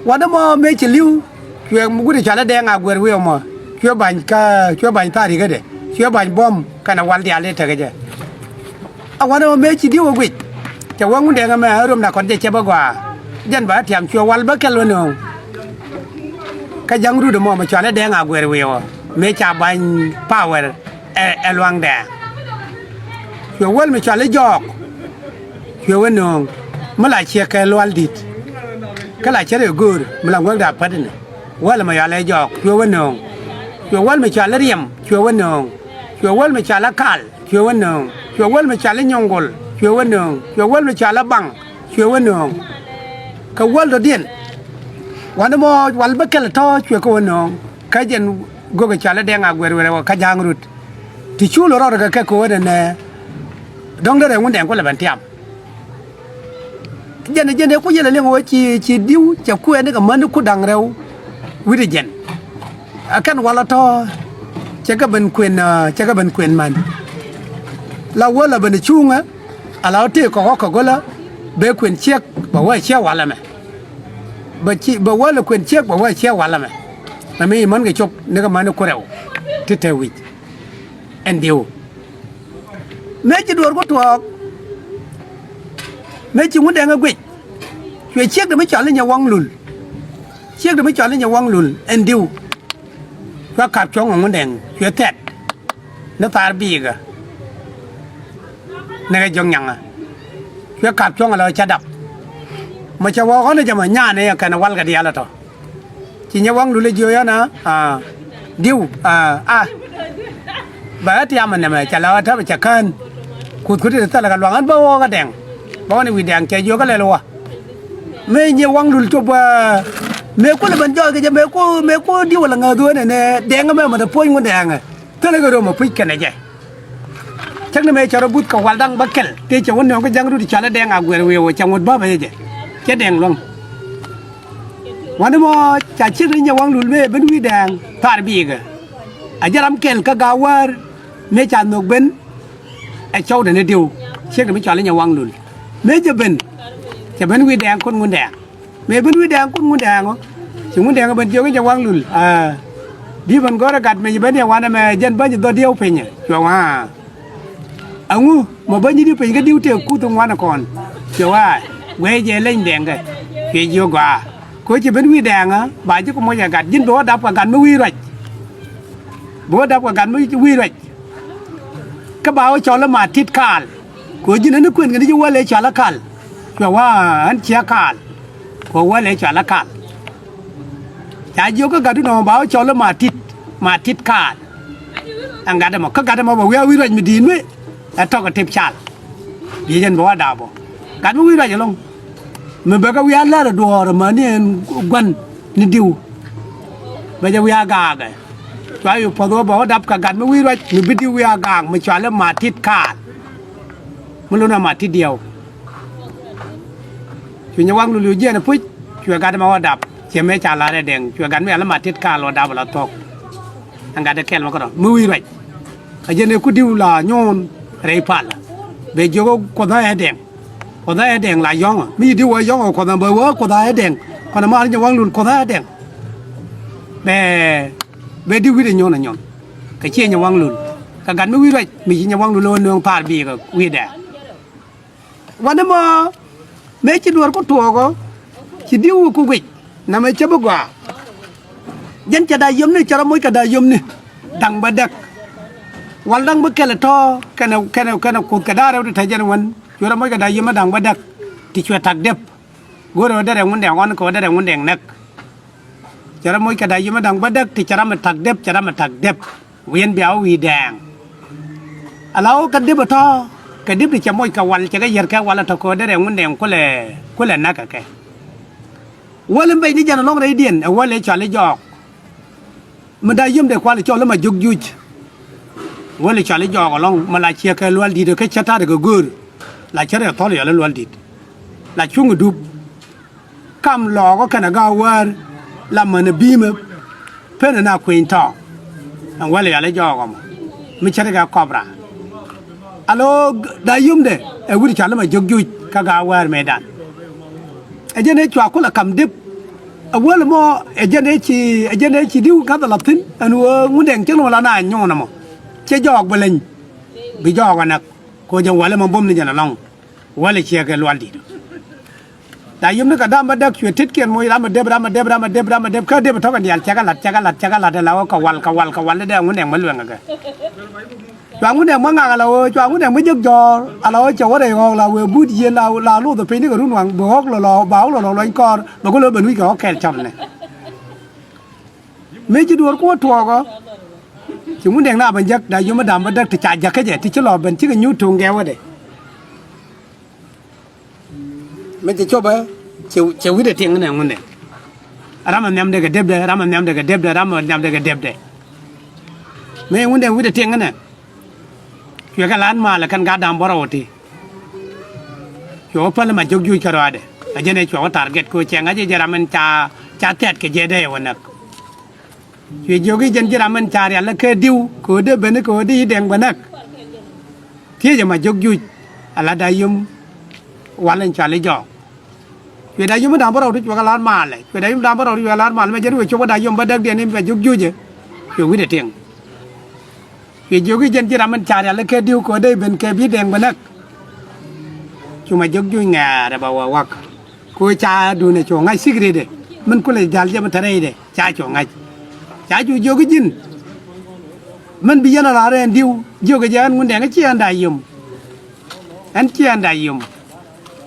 Wanɛ mɔ mëë ci li̱w, cuɛ mi wut cɔal i̱ Dɛŋ Aguɛɛr Wi̱i̱ ɛmɔ, cuɛ ba̱ny kä, cuɛ ba̱ny tha̱a̱r rikädɛ, cuɛ ba̱ny buɔ̱m kɛnɛ wal diaal i̱ tekɛ jɛ. A wanɛ mɔ mëë ci di̱w ɛ guic, cɛ wä Ŋundɛŋ ɛmɛ ɛ rom na kɔn jɛ cɛ bä gɔaa. Jɛn bä tiam cuɛ wal bä kɛl wä nööŋ. Kä Ja̱ŋ Rut ɛmɔ mi cɔal i̱ Dɛŋ Aguɛɛr Wi̱i̱ ɔ, mëë ca ba̱ny power ɛ, ɛ Luaŋ Dɛŋ. Cuɛ wäl mi cɔal i̱ Jɔɔk. Cuɛ wä nööŋ mi la ciɛ kɛ lual di̱t. Kä la cär ɛ göör mi la ŋuäk da̱a̱ pätdinɛ. Wäl mi cɔal i̱ Jɔɔk cuɛ wä nööŋ. Cuɛ wäl mi cɔal i̱ Riɛm cuɛ wä nööŋ. Cuɛ wäl mi cɔal i̱ Kal cuɛ wä nööŋ. Cuɛ wäl mi cɔal i̱ Nyɔŋgol cuɛ wä nööŋ. Cuɛ wäl mi cɔal i̱ Baŋ cuɛ wä nööŋ. Kɛ wäl dɔ̱diɛn. Wanɛ mɔ wal bä kɛl tɔ̱ cuɛ kɛ wä nööŋ. Kä jɛn gök ɛ cɔal i̱ Dɛŋ Aguɛɛr Wi̱i̱ ɛ wä kä Ja̱ŋ Rut. Ti cu lɔ rɔɔdɛ kɛ kɛ ko̱o̱dɛ nɛ dɔ̱ŋ derɛ Ŋundɛŋ kulɛ ben tiam. Jɛn jɛn ɛ ku yɛl ɛ liŋ ɣöö ci ci di̱w cɛ kuɛɛni kɛ mäni ku da̱ŋ rɛw wi̱cdɛ jɛn. Ɛ kɛn walɛ tɔ̱ cɛ kɛ ben kuën, cɛ kɛ ben kuën man. La wä la ben cuŋä ala ɣä tëë kɔk ɣä kɛ go̱lä bɛ kuën ciek bɛ wä ciɛ walɛ mɛ. Bɛ ci bɛ wä la kuën ciek bɛ wä ciɛ walɛ mɛ. Mɛ mi män kɛ cop ni kɛ mäni ku rɛw ti te wi̱c. Ɛn diw mëë ci duɔ̱ɔ̱r ku tuɔɔk. Mëë ci Ŋundɛŋ ɛ guic cuɛ ciekdɛ mi cɔal i̱ Nyɛwaŋ Lul. Ciekdɛ mi cɔal i̱ Nyɛwaŋ Lul ɛn diw. Cuɛ kap cuɔ̱ŋ ɛ Ŋundɛŋ cuɛ thɛt ni thaar biikä. Ni kɛ jiɔk nyaŋä cuɛ kap cuɔ̱ŋ ɛ la ca dap. Mɔ cɛ wä ɣɔ̱n ɛ jɛ mɔ nyaanɛ ɛ kɛn ɛ walkɛ diaal ɛ tɔ̱. Ci Nyɛwaŋ Lul ɛ jiök yɛn a diw a bɛ ɣä tiam ɛ nɛmɛ cɛ la ɣä täpɛ cɛ kään. Kuth kuthi thilɛ kɛ luaŋ ɣän bä ɣɔɔk ɛ Dɛŋ bä ɣän ɛ wi̱i̱ Dɛŋ cɛ jiök ɛ lɛl wä. Mëë Nyɛwaŋ Lul cop bä mëë kulɛ ben jɔɔk kɛ jɛ mëë ku mëë ku diw ɛ la ŋääth ɣän ɛnɛ Dɛŋ ɛmɛ mɛ te puɔ̱ny Ŋundɛŋ ɛ thilɛ kɛ röm ɛ puc kɛnɛ jɛ. Cäŋ ni mëë cɛ rɔ buth kɛ wal da̱ŋ bä kɛl tëë cɛ wä nööŋ kä ja̱ŋ rut cɔalɛ Dɛŋ a guɛr wi̱i̱ wä cɛ ŋut bä bä yecɛ cɛ Dɛŋ luäŋ. Wani mɔ ca ciek ni Nyɛwaŋ Lul mëë ben wi̱i̱ Dɛŋ thaar biikä. A jɛ ram kɛl kä ga̱a̱ wäär mëë ca nhök ben. Ɛ cɔwdɛ ni diw ciek ni mi cɔal i̱ Nyɛwaŋ Lul mëë jɛ ben. Cɛ ben wi̱i̱ Dɛŋ kun Ŋundɛŋ. Mëë ben wi̱i̱ Dɛŋ kun Ŋundɛŋ ɔ ci Ŋundɛŋ ɔ ben jiök i̱ Nyɛwaŋ Lul a di̱i̱ ben gɔ̱rä gat mëë ci ben yɛ wanɛ mɛ jɛn bäny dhɔ diɛw pinyɛ cuɛ wa̱a̱. Aŋu mɔ bäny i̱ di̱ piny kä di̱w tëë kuth in wanɛ kɔn cuɛ wa̱a̱. Guɛy jɛ leny Dɛŋkɛ cuɛ jiök gɔaa. Kɛ ɣöö ci ben wi̱i̱ Dɛŋ ɛ ba ji̱ ku moc ɛ gat ji̱n bi wä dap kɛ gat mi wi̱i̱ ruac. Bi wä dap kɛ gat mi wi̱i̱ ruac. Kä ba wä cɔl i̱ Matit Kaal. Kɛ ɣöö ji̱n ɛn i̱ kuën kɛn i̱ ci wäl ëë cɔal i̱ Kaal. Cuɛ wa̱a̱ ɛn ciɛ Kaal. Kɛ ɣöö wäl ëë cɔal i̱ Kaal. Ca jiök kä gatdu nɔmɔ ba wä cɔl i̱ Matit, Matit Kaal. Ɛn gat ɛmɔ kä gat ɛmɔ bɛ wiaa wi̱i̱ ruac mi di̱i̱t mi ɛ tɔk ɛ tip cal. Biɛ jɛn bɛ wä dap ɔ gat mi wi̱i̱ ruac ɛlɔ̱ŋ. Mi bɛ kɛ wiaa lär ɛ duɔ̱ɔ̱r ɛmäni ɛn gua̱n ni diw. Bɛ jɛ wiaa gaakɛ. Cua yɛ puɔ̱th ɣöö bɛ wä dap kɛ gat mi wi̱i̱ ruac mi bi diw wiaa gaak mi cɔal i̱ Matit Kaal. Mi lun ɛ Matit Diɛw. Cu Nyɛwaŋ Lul yu jiɛɛn ɛ puc cuɛ gat ɛmɛ wä dap ciɛ mëë ca la̱r ɛ Dɛŋ cuɛ gat mi cɔal i̱ Matit Kaal wä dap ala thuɔ̱k. Ɛn gat ɛ kɛl mɛ kärɔ̱ mi wi̱i̱ ruac. Ɛ jɛn ɛ ku diw la nyuun rɛy pal. Bɛ jiök ɛ Kuoth ɛ Dɛŋ. Kuoth ɛ Dɛŋ la yɔ̱ŋä mi ci diw wä yɔ̱ŋä Kuoth ɛ bɛ wä Kuoth ɛ Dɛŋ. Kɔn ɛ maar Nyɛwaŋ Lul Kuoth ɛ Dɛŋ. Bɛ bɛ diw wi̱cdɛ nyuun ɛ nyuun. Kɛ ciɛ Nyɛwaŋ Lul kɛ gat mi wi̱i̱ ruac mi ci Nyɛwaŋ Lul ɛ wä nööŋ thaar biikä wi̱i̱ Dɛŋ. Wanɛ mɔ mëë ci duɔ̱ɔ̱r ku tuɔɔk ɔ ci diw ku guic namɛ cä bi gɔaa. Jɛn cɛ da̱a̱ yomni cɛ rɔ moc kɛ da̱a̱ yomni da̱ŋ bädäk. Wal da̱ŋ bi kɛl ɛ tɔ̱ kɛnɛ kɛnɛ kɛnɛ kuth kɛ da̱a̱ rɛw ti te jɛn wän cuɛ rɔ moc kɛ da̱a̱ yomni da̱ŋ bädäk. Ti cuɛ tak dep go̱o̱rɛ ɣöö derɛ Ŋundɛŋ ɣɔn kɛ ɣöö derɛ Ŋundɛŋ näk. Cɛ rɔ moc kɛ da̱a̱ yomni da̱ŋ bädäk ti cɛ ram ɛ tak dep cɛ ram ɛ tak dep. Wi̱i̱ ɛn bia wä wi̱i̱ Dɛŋ. Ala wä kä dip ɛ tɔ̱ kɛ dip ti cɛ moc kɛ wal cɛ kɛ yɛr kɛ wal ɛ tɔ̱ kɛ ɣöö derɛ Ŋundɛŋ kulɛ kulɛ näk kɛ kɛ. Wäl in bec ni jɛn ɛlɔ̱ŋ rɛydiɛn ɛ wäl ëë cɔal i̱ Jɔɔk. Mi da̱a̱ yomdɛ kual i̱ cɔl i̱ ma jiök juuc. Wäl i̱ cɔal i̱ Jɔɔk ɛlɔ̱ŋ mi la ciɛ kɛ lual di̱t kä cä ta̱t kɛ göör. La cä rɛ thɔl yɔl i̱ lual di̱t. La cuŋ i̱ dup. Kam lɔɔkä kɛnɛ ga̱a̱ wäär la mänɛ bi̱i̱mɛ. Penɛ na kueny tɔ̱ ɛn wäl yɔal i̱ Jɔɔk ɔmɔ mi ce̱tkɛ kɔp raar. Alo da̱a̱ yomdɛ ɛ wi̱r cɔal i̱ ma jiök juuc kä ga̱a̱ wäär mëëdan. Ɛ jɛn ëë cua kulɛ ka̱m dep. Ɛ wäl mɔ ɛ jɛn ëë ci ɛ jɛn ëë ci di̱w ga̱th ala thi̱n ɛn ɣöö Ŋundɛŋ cieŋ nɔmɔ la na nyuun ɛmɔ. Cɛ Jɔɔk bi leny bi Jɔɔk ɛ näk. Kɛ ɣöö jɛn wäl ɛmɔ bom ni jɛn ɛlɔ̱ŋ. Wäl ɛ ciɛ kɛ lual di̱t. Da̱a̱ yomni kɛ da̱a̱ bädäk cuɛ tetkiɛn moc ram ɛ dep ram ɛ dep ram ɛ dep ram ɛ dep kä dep ɛ tɔ̱ kɛn diaal cɛ kɛ la̱t cɛ kɛ la̱t cɛ kɛ la̱t ala ɣöö kɛ wal kɛ wal kɛ wal dee Ŋundɛŋ mi luɛŋ kɛ kɛ. Cua Ŋundɛŋ mi ŋak ala ɣöö cua Ŋundɛŋ mi jek jɔ̱ɔ̱r ala ɣöö cɛ wä rɛy ɣɔ̱ɔ̱k la wëë but yieen la la loth ɛ piny ni kɛ run waŋ bi ɣɔ̱k lɔ lɔ ba ɣɔ̱k lɔ lɔ luɔ̱ny kɔɔr bɛ kɛ lo̱ ben wi̱c kɛ ɣɔ̱k kɛɛl cɔl nɛ. Mëë ci duɔ̱ɔ̱r kuɔ tuɔɔkɔ. Ci Ŋundɛŋ na ben jäk da̱a̱ yom mi da̱a̱ bädäk ti ca jäk kä jɛ ti ci lɔ ben cikɛ nyuut tuŋ gɛwädɛ. Mi cɛ copɛ cɛ wi̱cdɛ tiɛŋ nɛ Ŋundɛŋ. Ram ɛ nhiamdɛ kɛ depdɛ ram ɛ nhiamdɛ kɛ depdɛ ram ɛ nhiamdɛ kɛ depdɛ. Mëë Ŋundɛŋ wi̱cdɛ tiɛŋ nɛ. Cuɛ kɛ la̱t malɛ kɛn gat da̱a̱ bärɔw ti. Cuɛ wä päl ma jiök juuc kärɔaadɛ. Ɛ jɛn ɛ cuɛ wä target kɛ ɣöö cɛ ŋa̱c ɛ jɛn ram ɛn ca, ca thɛt kɛ jɛ dee wä näk. Cuɛ jiök i̱ jɛn ji̱ ram ɛn ca rial ɛ kɛ di̱w kɛ ɣöö dee ben kɛ ɣöö dee i̱ dɛŋ bɛ näk. Thiecɛ Majök Juuc ala Dayom wal ɛn cɔal i̱ Jɔɔk. Cuɛ Dayom i̱ da̱ŋ bä rɔw ti cuɛ kɛ la̱r malɛ. Cuɛ Dayom da̱ŋ bä rɔw ti cuɛ kɛ la̱r malɛ mɛ jɛn wëë cop kä Dayom bä däkdiɛn i̱ Majök Juuc ɛ. Cuɛ wi̱cdɛ tiɛŋ. Cuɛ jiök i̱ jɛn ji̱ ram in ca rial i̱ kɛ di̱w kɛ ɣöö dee ben kɛ bi dɛŋ bɛ näk. Cu Majök Juuc ŋɛ̈ɛ̈r ɛ bɛ wä wäk. Kɛ ɣöö ca duundɛ cu ŋa̱c secret ɛ min kulɛ jäl jɛ mi te rɛydɛ ca cu ŋa̱c. Ca cu jiök i̱ ji̱n min bi yɛn a raar ɛn di̱w jiök ɛ jɛ ɛn Ŋundɛŋ i̱ ci ɛn Dayom. Ɛn ci ɛn Dayom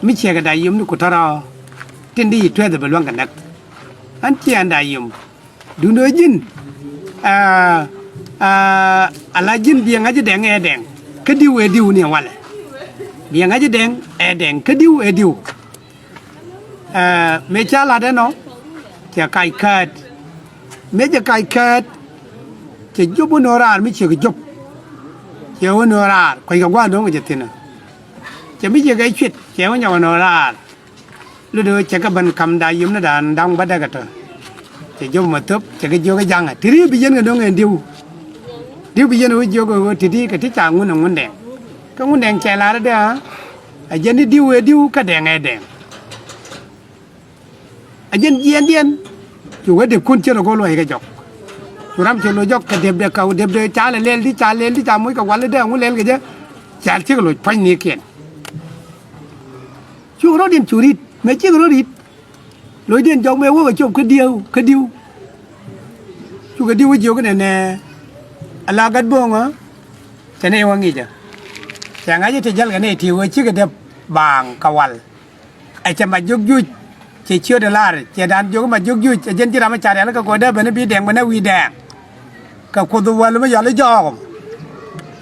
mi ciɛkɛ Dayom ni ku tɔ̱rɔ tin di yi tuɛth ɛ bɛ luäŋ kɛ näk. Ɛn ci ɛn Dayom. Duundɛ ji̱n, aa, aa, ala ji̱n biɛ ŋa̱c i̱ dɛŋ ɛ dɛŋ kä di̱w ɛ di̱w ni walɛ. Biɛ ŋa̱c i̱ dɛŋ ɛ dɛŋ kä di̱w ɛ di̱w. Aa, mëë ca lat ɛnɔ cɛ kac käät. Mëë cɛ kac käät cɛ jop wä nöö raar mi ciek jop. Cɛ wä nöö raar kuackɛ gua̱a̱r do̱ŋ kɛ cɛ thi̱n ɛ. Cɛ mi ciek ɛ cuet cɛ wä nyɔk nöö raar. Lotdɛ ɣöö cɛ kɛ ben ka̱m Dayom ni da̱a̱n da̱ŋ bädäk ɛ tɔ. Cɛ jop mɔ thöp cɛ kɛ jiök ɛ ja̱ŋɛ ti̱ti̱ bi yɛn kɛ no̱ŋ ɛn di̱w. Di̱w bi yɛn ɣöö jiök ɛ ɣöö ti̱ti̱ kɛ ti ca Ŋun ɛ Ŋundɛŋ. Kä Ŋundɛŋ cɛ la̱r ɛ dee ɣä. Ɛ jɛn i̱ di̱w ɛ di̱w kä dɛŋ ɛ dɛŋ. Ɛ jɛn jiɛɛndiɛn. Cu wä depkun ciɛ lɔ go̱o̱r luɔ̱c kɛ jɔk. Cu ram ciɛ lɔ jɔk kɛ depdɛ kɛ depdɛ ca lɛ lɛl di ca lɛl di ca moc kɛ wal i̱ dee ŋu lɛl kɛ jɛ. Ca cikɛ loc pua̱nynikiɛn. Cukɛ rɔ̱diɛn cu ri̱t mëë cikɛ rɔ̱ ri̱t. Locdiɛn jɔk mëë wä kɛ cop kä di̱w kä di̱w. Cukɛ di̱w wä jiök inɛnɛ ala gat bo̱o̱ŋä. Cɛ nɛy wä ŋi̱cä. Cɛ ŋa̱c i̱ ti jäl kɛ nɛy ti wä cikɛ dep baaŋ kɛ wal. Ɛ cɛ Majök Juuc cɛ ciötdɛ lar cɛ da̱a̱n jiök i̱ Majök Juuc ɛ jɛn ji̱ ram i̱ ca rialikä kɛ ɣöö dee ben i̱ bi dɛŋ ben ɛ wi̱i̱ dɛŋ. Kɛ Kuoth wäl mi yɔl i̱ jɔɔk.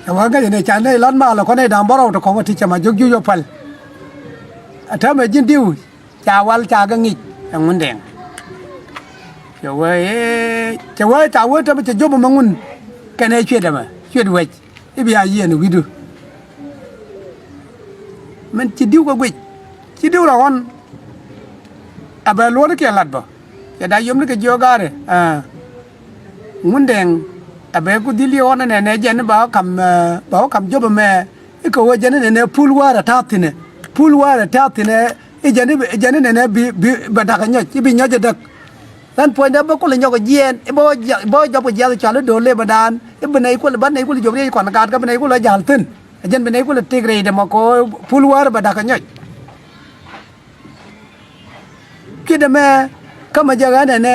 Ɛ wä ŋäc inɛ ca nɛy lat mal ɛ kɔn nɛy da̱a̱n bärɔw ti kɔŋ ɛ ti cɛ Majök Juuc ɛ päl. Ɛ täämɛ ji̱n di̱w ca wal ca kɛ ŋi̱c ɛ Ŋundɛŋ. Cɛ wee ëë cɛ wee ca wee täämɛ cɛ jop ɛmɛ Ŋun kɛnɛ cuet ɛmɛ cuet wec. I̱ bia yiëën wi̱cdu. Min ci di̱w kɛ guic ci di̱w rɔ ɣɔn. A bɛ luɔ̱ɔ̱r i̱ kiɛ la̱t bä. Cɛ Dayom ni kɛ jiök ga̱a̱ri. Ŋundɛŋ a bɛ ku dhil i̱ ɣɔn ɛnɛ nɛ jɛn i̱ ba ɣä ka̱m, ba ɣä ka̱m jop ɛmɛ. I̱ kɛ ɣöö jɛn inɛnɛ pul wäär ɛ ta̱a̱ thi̱nɛ. Pul wäär ɛ ta̱a̱ thi̱nɛ. I̱ jɛn i̱ jɛn inɛnɛ bi bi bɛ da̱k ɛ nyɔc i̱ bi nyɔc ɛ däk. Ɣän puɔ̱nydä bä kulɛ nyɔk ɛ jiɛɛn i̱ bä jɔp kɛ jiath cɔal i̱ do̱r lëë bä daan i̱ bi nɛy kulɛ bä nɛy kulɛ jop riɛc kɔn gaat kä bi nɛy kulɛ jäl thi̱n. Ɛ jɛn bi nɛy kulɛ tëk rɛydɛ mɔ kɛ ɣöö pul wäär bɛ da̱k ɛ nyɔc. Cuet ɛmɛ kä mɛ jɛ ɣän ɛnɛ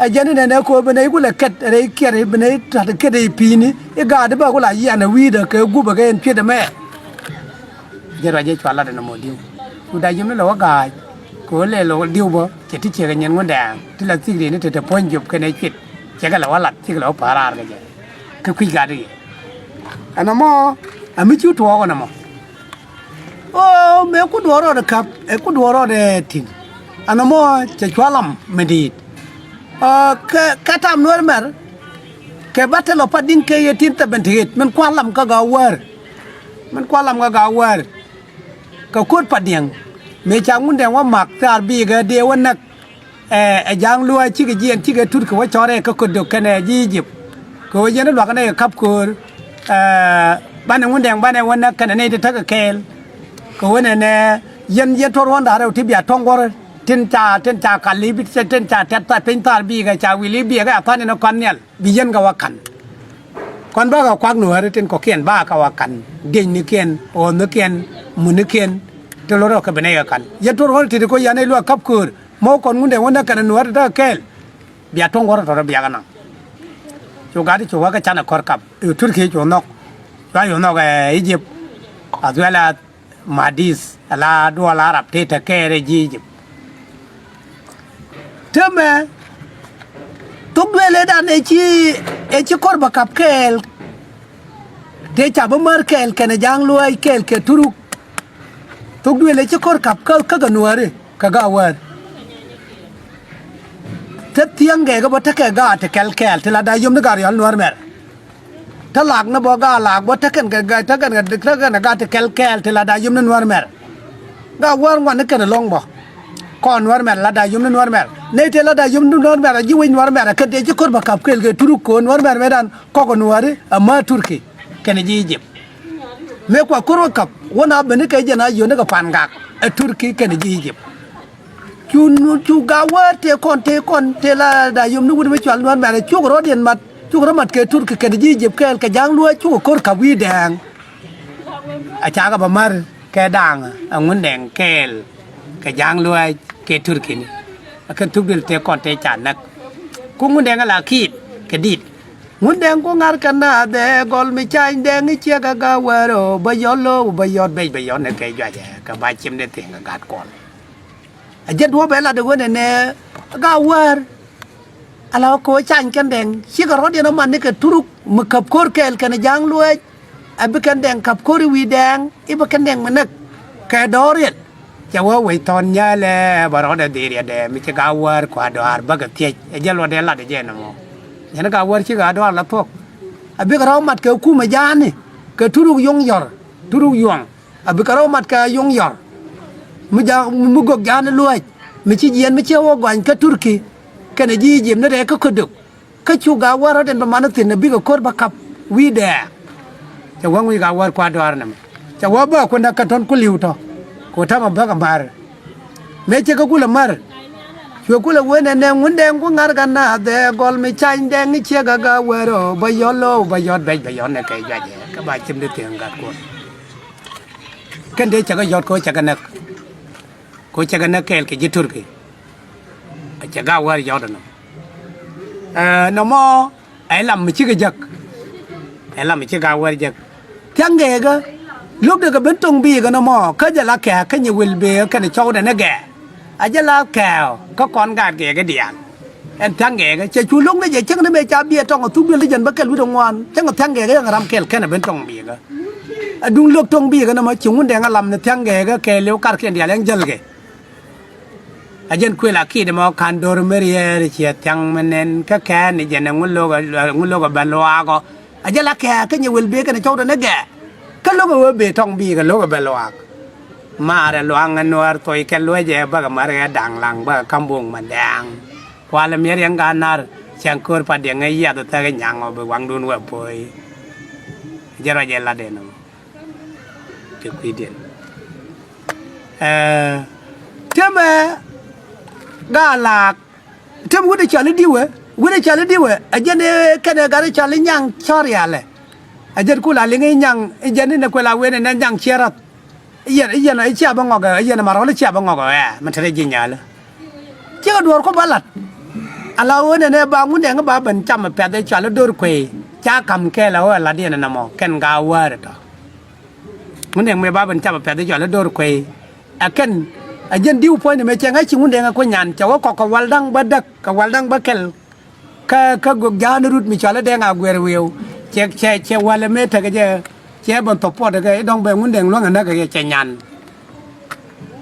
ɛ jɛn inɛnɛ ko̱o̱p bi nɛy kulɛ kɛt rɛy kiɛt bi nɛy ta̱t kɛt rɛy pi̱i̱ni i̱ gaat i̱ bä kulɛ a yiɛn ɛ wi̱i̱dä kɛ gup ɛ kɛ ɛn cuet ɛmɛ. Jɛ ruac jɛ cua lat ɛn ɛmɔ di̱w. Cu Dayom ni lɛ wä ga̱a̱c kɛ ɣöö lɛ lɔ di̱w bä cɛ ti ciek ɛ nyin Ŋundɛŋ ti la thik rieni te te puɔ̱ny jop kɛnɛ cuet. Cɛ kɛ lɛ wä lat cikɛ lɛ wä pa̱a̱r raar kɛ jɛ. Kä kui̱c gat i̱ ɛn ɛmɔ ɛ mi ci tuɔɔk ɛn ɛmɔ. Ɣöö mëë ku duɔɔr rɔɔdɛ käp ɛ ku duɔɔr rɔɔdɛ ti̱n. Ɛn ɛmɔ cɛ cua lam mi di̱i̱t. Ɣöö kɛ kɛ tam Nuäär mɛr kɛ bä te lɔ pat di̱ŋ kɛ yɛ tin thɛbɛn ti ɣet min kua̱r lam kä ga̱a̱ wäär. Min kua̱r lam kä ga̱a̱ wäär. Kɛ ko̱t pat diɛŋ mëë ca Ŋundɛŋ wä mak thaar bi̱i̱kɛ dee wä näk. Ɛ ɛ ja̱a̱ŋ luaac cikɛ jiɛɛn cikɛ tut kɛ wä cɔrɛ kä köt dök kɛnɛ ji̱ Ijip. Kɛ ɣöö yɛn i̱ luakä nɛy kɛ ka̱p köör. Ɛ banɛ Ŋundɛŋ banɛ wä näk kɛnɛ nɛy ti täk kɛ kɛɛl. Kɛ ɣöö nɛnɛ yɛn yɛn tuɔr ɣɔ̱n da̱ŋ rɛw ti bia tuɔ̱ŋ guɔ̱r tin ca tin ca kal i̱ tin ca tɛ̈th piny thaar bi̱i̱kɛ ca wi̱l i̱ biɛkɛ a tha̱a̱n in ɛ kɔn nhial. Bi yɛn kɛ wä ka̱n. Kɔn bakɛ kuak Nuääri tin kɔ̱kiɛn bakɛ wä ka̱n. Diecnikiɛn ɣɔ̱ɔ̱thnikiɛn munikiɛn. Ti lo̱r ɛ kɛ bi nɛy kɛ ka̱n yɛn tuɔr ɣɔ̱n ti̱ti̱ kɔ yan i̱ luaak ka̱p köör. Mɔ kɔn Ŋundɛŋ wä näk kɛnɛ Nuäär ti täk kɛɛl. Bia tuɔ̱ŋ guɔ̱r tɔ̱tɔ̱ biakɛ naŋ. Cu gat i̱ cu wä kä canɛ kɔr kap i̱ Turki cu nhɔk. Cua cu nhɔk ɛ Ijip. As well as Madis ala duɔl Arab tëë te kɛɛr ɛ ji̱ Ijip. Tëmɛ thok duëël ëëdan ëë ci ëë ci kɔr bɛ kap kɛɛl. Tëë ca bä mär kɛɛl kɛnɛ ja̱a̱ŋ luaac kɛɛl kɛ Turuk. Thok duëël ëë ci kɔr kap kä kä kɛ Nuääri kɛ ga̱a̱ wäär. Te thiäŋ gɛɛkä bä tekɛ ga̱a̱ ti kɛl kɛɛl ti la da̱c yom ni ga̱a̱ riɔ̱l Nuäär mɛr. Te lak ni bä ga̱a̱ lak bä tekɛn kɛ tekɛn kɛ tekɛn kɛ ga̱a̱ ti kɛl kɛɛl ti la da̱c yom ni Nuäär mɛr. Ga̱a̱ wäär ŋuan ni kɛn ɛlɔ̱ŋ bä. Kɔn Nuäär mɛr la da̱a̱ yom ni Nuäär mɛr. Nɛy tëë la da̱a̱ yom ni Nuäär mɛr a ji̱ wec Nuäär mɛr a kän tëë ci ko̱r bä kap kɛɛl kɛ Turuk kɛ ɣöö Nuäär mɛr mëë dan kɔk Nuääri a mä Turki kɛnɛ ji̱ Ijip. Mëë kua ko̱r wä kap wä na ben ni kɛ jɛn a yio̱n ni kɛ pa̱n gak ɛ Turki kɛnɛ ji̱ Ijip. Cu nu, cu Gawär tëë kɔn, tëë kɔn, tëë la da̱a̱ yom ni wut mi cual Nuäär mɛr a cuk rɔ̱diɛn mat, cuk rɔ̱ mat kɛ Turki kɛnɛ ji̱ Ijip kɛɛl kɛ Ja̱a̱ŋ Luääc cukɛ ko̱r kap wi̱i̱ dɛɛŋ. A cakɛ bä mär kɛ da̱a̱ŋ ɛ Ŋundɛŋ kɛɛl kɛ Ja̱a̱ŋ Luääc kɛ Turkini. Ɛ kɛn thuk duël tëë kɔn tëë ca näk. Ku Ŋundɛŋ ɛ la kiit kɛ di̱t. Ŋundɛŋ ku ŋa̱r kɛ naath ɛ gɔl mi cany dɛŋ i̱ ciek ɛ Gawär ɔ bä yɔl lo̱o̱k bä yɔt bɛc bä yɔt ni kɛ juacɛ kɛ ba cim ni thi̱ŋ kɛ gat kuɔl. A jɛn duɔ̱ɔ̱p ɛ lat ɛ wen ɛnɛ Gawär. Ala kɛ ɣöö cany kɛn dɛŋ cikɛ rɔ̱diɛn ɔ man ni kɛ Turuk mi käp ko̱r kɛɛl kɛn Ja̱a̱ŋ Luääc. A bi kɛn dɛŋ käp ko̱r i̱ wi̱i̱ dɛŋ i̱ bi kɛn dɛŋ mi näk kɛ dɔɔr riɛl. Cɛ wä wec thɔn nyälɛ bä rɔɔdɛ dhil riɛtdɛ mi ci Gawär kua dɔaar bäkɛ thiec ɛ jɛ luɔtdɛ lat ɛ jɛ nɔmɔ. Yɛn Gawär cikɛ a dɔaar la thuɔ̱k. A bikɛ rɔ̱ mat kɛ kumɛ ja̱a̱ni kɛ Turuk yo̱ŋ yɔ̱r, Turuk yuɔ̱ŋ. A bikɛ rɔ̱ mat kɛ yo̱ŋ yɔ̱r mi ja̱a̱k mi gök ja̱a̱ni Luääc mi ci jiɛɛn mi ciɛ wä gɔany kä Turki kɛnɛ ji̱ Ijip ni rɛɛ kä Ködök. Kä cu Gawär rɔ̱diɛn bä man thi̱n a bikɛ ko̱r bä kap wi̱i̱ dɛɛk. Cɛ wä ŋuc Gawär kua dɔaar nɛmɛ. Cɛ wä bä ku näk kɛ tɔ̱n ku li̱w tɔ̱. Ku täämɛ bäkɛ mär. Mëë cɛ kɛ kulɛ mär. Cuɛ kulɛ wen ɛnɛ Ŋundɛŋ ku ŋa̱r kɛ naath ɛ gɔl mi cany dɛŋ i̱ ciek ɛ Gawär ɔ bä yɔl lo̱o̱k bä yɔt bɛc bä yɔt ni kɛ juacɛ kɛ ba cim di thi̱ŋ gat kuɔl. Kɛn dee cɛ kɛ yɔt kɛ ɣöö cɛ kɛ näk. Kɛ ɣöö cɛ kɛ näk kɛɛl kɛ ji̱ Turki. A cɛ Gawär yɔt ɛnɔ. Ɛ nɔmɔ ɛ lam mi cikɛ jäk. Ɛ lam mi ci Gawär jäk. Thia̱ŋ gɛɛkä. Lo̱kdɛ kɛ ben to̱ŋ biikä nɔmɔ kä jɛ la kɛ̈ɛ̈k kä nyɛ wël bëë kɛnɛ cɔwdɛ ni gɛɛ. A jɛ la kɛ̈ɛ̈k kä kɔn gaat gɛɛkä diaal. Ɛn thia̱ŋ gɛɛkä cɛ cu lo̱k ni jɛ cäŋ ni mëë ca biɛ tɔŋ a thuk duël ti jɛn bä kɛl wi̱cdɛ ŋuan cäŋ a thia̱ŋ gɛɛkä yɛn ram kɛl kɛn a ben tɔŋ biikä. A duŋ lo̱k to̱ŋ biikä nɔmɔ ci Ŋundɛŋ a lam ni thia̱ŋ gɛɛkä kɛɛliw karkiɛn diaal ɛn jälkɛ. A jɛn kuël a ki̱i̱t ɛmɔ ka̱n do̱r mi riɛɛr ciɛ thia̱ŋ mi nɛn kä kɛɛn i̱ jɛn ɛ ŋun lo̱k ɛ, ŋun lo̱k ɛ bɛ luaak ɔ. A jɛ la kɛɛk kä nyɛ wël bëë kɛnɛ cɔwdɛ ni gɛɛ. Kä lo̱k ɛ wee bëë tɔŋ bi̱i̱kɛ lo̱k ɛ bɛ luaak. Maarɛ luaak ŋä nuäär thoc kɛ luecɛ bäkɛ mär ɣɛ da̱ŋ laŋ bäkɛ ka̱m buɔ̱ŋ ma dɛ̈ɛ̈ŋ. Kualɛ miɛt yɛn gaat nar cäŋ köör pat diɛŋ ɛ yiath ɛ thäk ɛ nyaŋ ɔ bi waŋdun wä po̱o̱y. Jɛ ruac ɛ lat ɛn ɔ. Kɛ kui̱diɛn. Ɛɛ, temɛ gaa laak. Tem wut ɛ cɔal i̱ di̱wɛ, wut ɛ cɔal i̱ di̱wɛ ɛ jɛn ɛ kɛnɛ gat ɛ cɔal i̱ nyaŋ cɔ̱rialɛ. Ɛ jɛn kula liŋ i̱ nyaŋ i̱ jɛn inɛ kuɛl a wen inɛ nyaŋ ciɛ rath. I̱ yɛn i̱ yɛn i̱ cia bä ŋɔk ɛ, i̱ yɛn ɛ marɔl i̱ cia bä ŋɔk ɛ ɛ mɛ te rɛ ji̱ nyalä. Cikɛ duɔ̱ɔ̱r kɔ ba lat. Ala ɣöö nɛnɛ ba Ŋundɛŋ ba ben cam ɛ pɛ̈th ɛ cɔal i̱ do̱r kuey ca ka̱m kɛɛl ɛ ɣöö ɛ lat yɛn ɛ nɔmɔ kɛn gaa wäär ɛ tɔ. Ŋundɛŋ mëë ba ben cam ɛ pɛ̈th ɛ cɔal i̱ do̱r kuey. Ɛ kɛn ɛ jɛn di̱w puɔ̱nydɛ mëë cɛ ŋa̱c ci Ŋundɛŋ ɛ kuny nyan cɛ wä kɔk kɛ wal da̱ŋ bä däk kɛ wal da̱ŋ bä kɛl. Kä kä gök ja̱a̱n rut mi cɔal i̱ Dɛŋ Aguer Wi̱i̱w. Cɛ cɛ cɛ wal ɛ mëë tekɛ jɛ cɛ bä thop puɔt kɛ i̱ dɔ̱ŋ bɛ Ŋundɛŋ luäŋ ɛ näk kɛ cɛ nyan.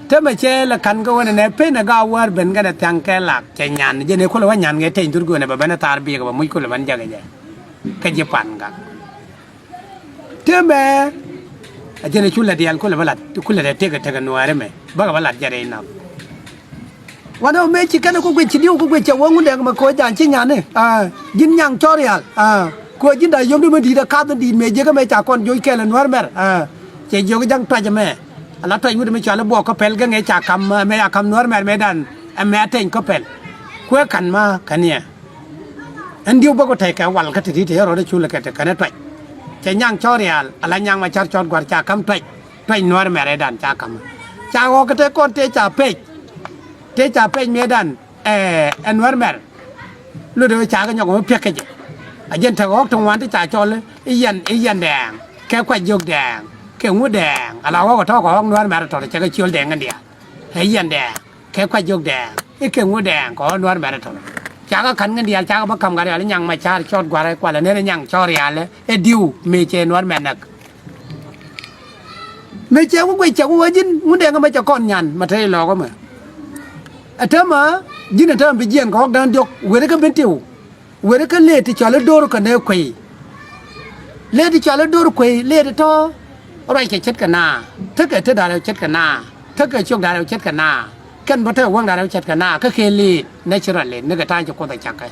Temɛ cɛ lɛ ka̱n kä ɣöö nɛnɛ pen ɛ gaa wäär ben kɛnɛ thia̱ŋ kɛ lak cɛ nyan jɛn ëë kulɛ wä nyan kɛ teny dhur göönɛ bɛ ben ɛ thaar bi̱i̱kɛ bɛ muc kulɛ ben jäk ɛ jɛ. Kä ji̱ pan gak. Temɛ a jɛn a cu lɛ diaal kulɛ bä lat kulɛ lɛ tekɛ tekɛ nuääri mɛ bäkɛ bä lat jɛ rɛy nath. Wanɛ mɛ ci kɛn ku guic ci diw ku guic cɛ wä Ŋundɛŋ mɛ koc jan ci nyani. Aa, ji̱n nyaŋ cɔrial. Aa, koc ji̱n da̱ yom di mɛ di̱i̱t a kath in di̱i̱t mɛ jiäkä mɛ ca kɔn joc kɛɛl ɛ nuäär mɛr. Aa, cɛ jiök ja̱ŋ tuac ɛmɛ. Ala tuac wut mɛ cɔal i̱ buɔk kä pɛl gäŋ ɛ ca ka̱m mɛ a ka̱m nuäär mɛr mɛ dan ɛmɛ a teny kä pɛl. Kuɛ ka̱n ma ka̱n yɛ. Ɛn diw bä ku tɛy kɛ wal kä ti̱ti̱ tëë rɔɔdɛ cul kɛ te kɛnɛ tuac. Cɛ nyaŋ cɔɔrial ala nyaŋ ma car cɔɔt gua̱r ca ka̱m tuac. Tuac nuäär mɛr ëëdan ca ka̱m. Ca ɣɔɔk kɛ te kɔn tëë ca pec. Tëë ca pec mëëdan ɛ nuäär mɛr. Lotdɛ ɣöö ca kɛ nyɔk ɣöö piɛk kɛ jɛ. A jɛn te ɣɔɔk te ŋuan ti ca cɔl i̱ yɛn i̱ yɛn dɛɛŋ kɛ kuac jiök dɛɛŋ kɛ ŋu dɛɛŋ ala ɣɔɔk ɛ tɔ̱ɔ̱k ɣɔɔk nuäär mɛr tɔt cɛ kɛ ciöl dɛɛŋ in diaal. Ɛ yɛn dɛɛŋ kɛ kuac jiök dɛɛŋ i̱ kɛ ŋu dɛɛŋ kɛ ɣɔ̱ nuäär mɛn ɛ tɔ̱nɔ. Cakɛ ka̱n ŋän diaal cakɛ bä ka̱m gat rial i̱ nyaŋ ma ca̱r cɔɔt gua̱r ɛ kualɛ nen i̱ nyaŋ cɔɔt rial ɛ diw mëë cɛ nuäär mɛn näk. Mëë cɛ wä guic cɛ wä ji̱n Ŋundɛŋ ɛmɛ cɛ kɔn nyan ma te ilɔɔk ɛmɛ. Ɛ täämɛ ji̱n ɛ täämɛ bi jiɛɛn kɛ ɣɔ̱k da̱ŋ diɔ̱k weri kä ben tiw. Weri kä lëë ti cɔal i̱ do̱r kɛ nɛ kuey. Lëë ti cɔal i̱ do̱r kuey lëë ti tɔ̱. Ruac kɛ ce̱tkɛ naa tekɛ te da̱rɛ ce̱tkɛ naa tekɛ ciök da̱rɛ ce̱tkɛ naa. Kɛn bä te wäŋda rɛw cɛt kɛ na kä kɛ liit naturally ni kɛ ta̱a̱ ci Kuoth ɛ cak kɛ.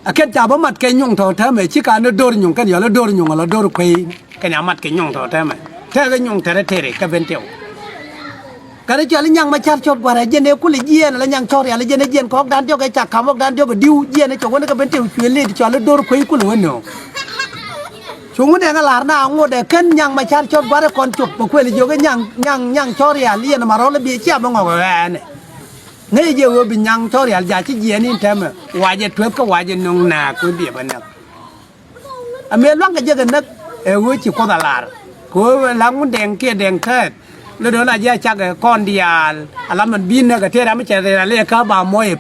Ɛ kɛn ca bä mat kɛ nyuŋ tɔ̱ täämɛ ci ka ni do̱r nyuŋ kɛn yɔl i̱ do̱r nyuŋ ala do̱r kuey kɛn ca mat kɛ nyuŋ tɔ̱ täämɛ. Tɛkɛ nyuŋ tɛrɛ tɛrɛ kɛ Bentiu. Kɛn i̱ cɔal i̱ Nyaŋ Macar Cɔt Gua̱rɛ jɛn ɛ kulɛ jiɛɛn ala Nyaŋ Cɔrial jɛn ɛ jiɛɛn kɔɔkdan diɔ̱k ɛ ca ka̱m ɔkdan diɔ̱k ɛ di̱w jiɛɛn ɛ cɔk wä ni kɛ Bentiu cuël liit cɔal i̱ do̱r kuey kulɛ wä nööŋ. Cuŋ wä nɛŋ a la̱r na ŋot ɛ kɛn Nyaŋ Macar Cɔt Gua̱rɛ kɔn cop bɛ kuël jiök i̱ Nyaŋ Nyaŋ Nyaŋ Cɔrial i̱ yɛn ma rɔl i̱ bi cia bä ŋɔk ɛ ɣɛɛnɛ. Ŋäcɛ jɛ ɣöö bi Nyaŋ Cɔrial ja̱ ci jiɛɛn in tɛmɛ wa jɛ tueth kä wa jɛ nöŋ nääk kɛ ɣöö biɛ bä näk. Amɛ luaŋkɛ jɛ kɛ näk ɛ ɣöö ci Kuoth a lar kɛ ɣöö la Ŋundɛŋ kiɛ Dɛŋ Tɛɛth. Lotdɛ ɣöö la jɛ a cak ɛ kɔn diaal ala man bi näk ɛ tëë ram mi cɛ rɛl a lɛ kä ba muɔc ɛ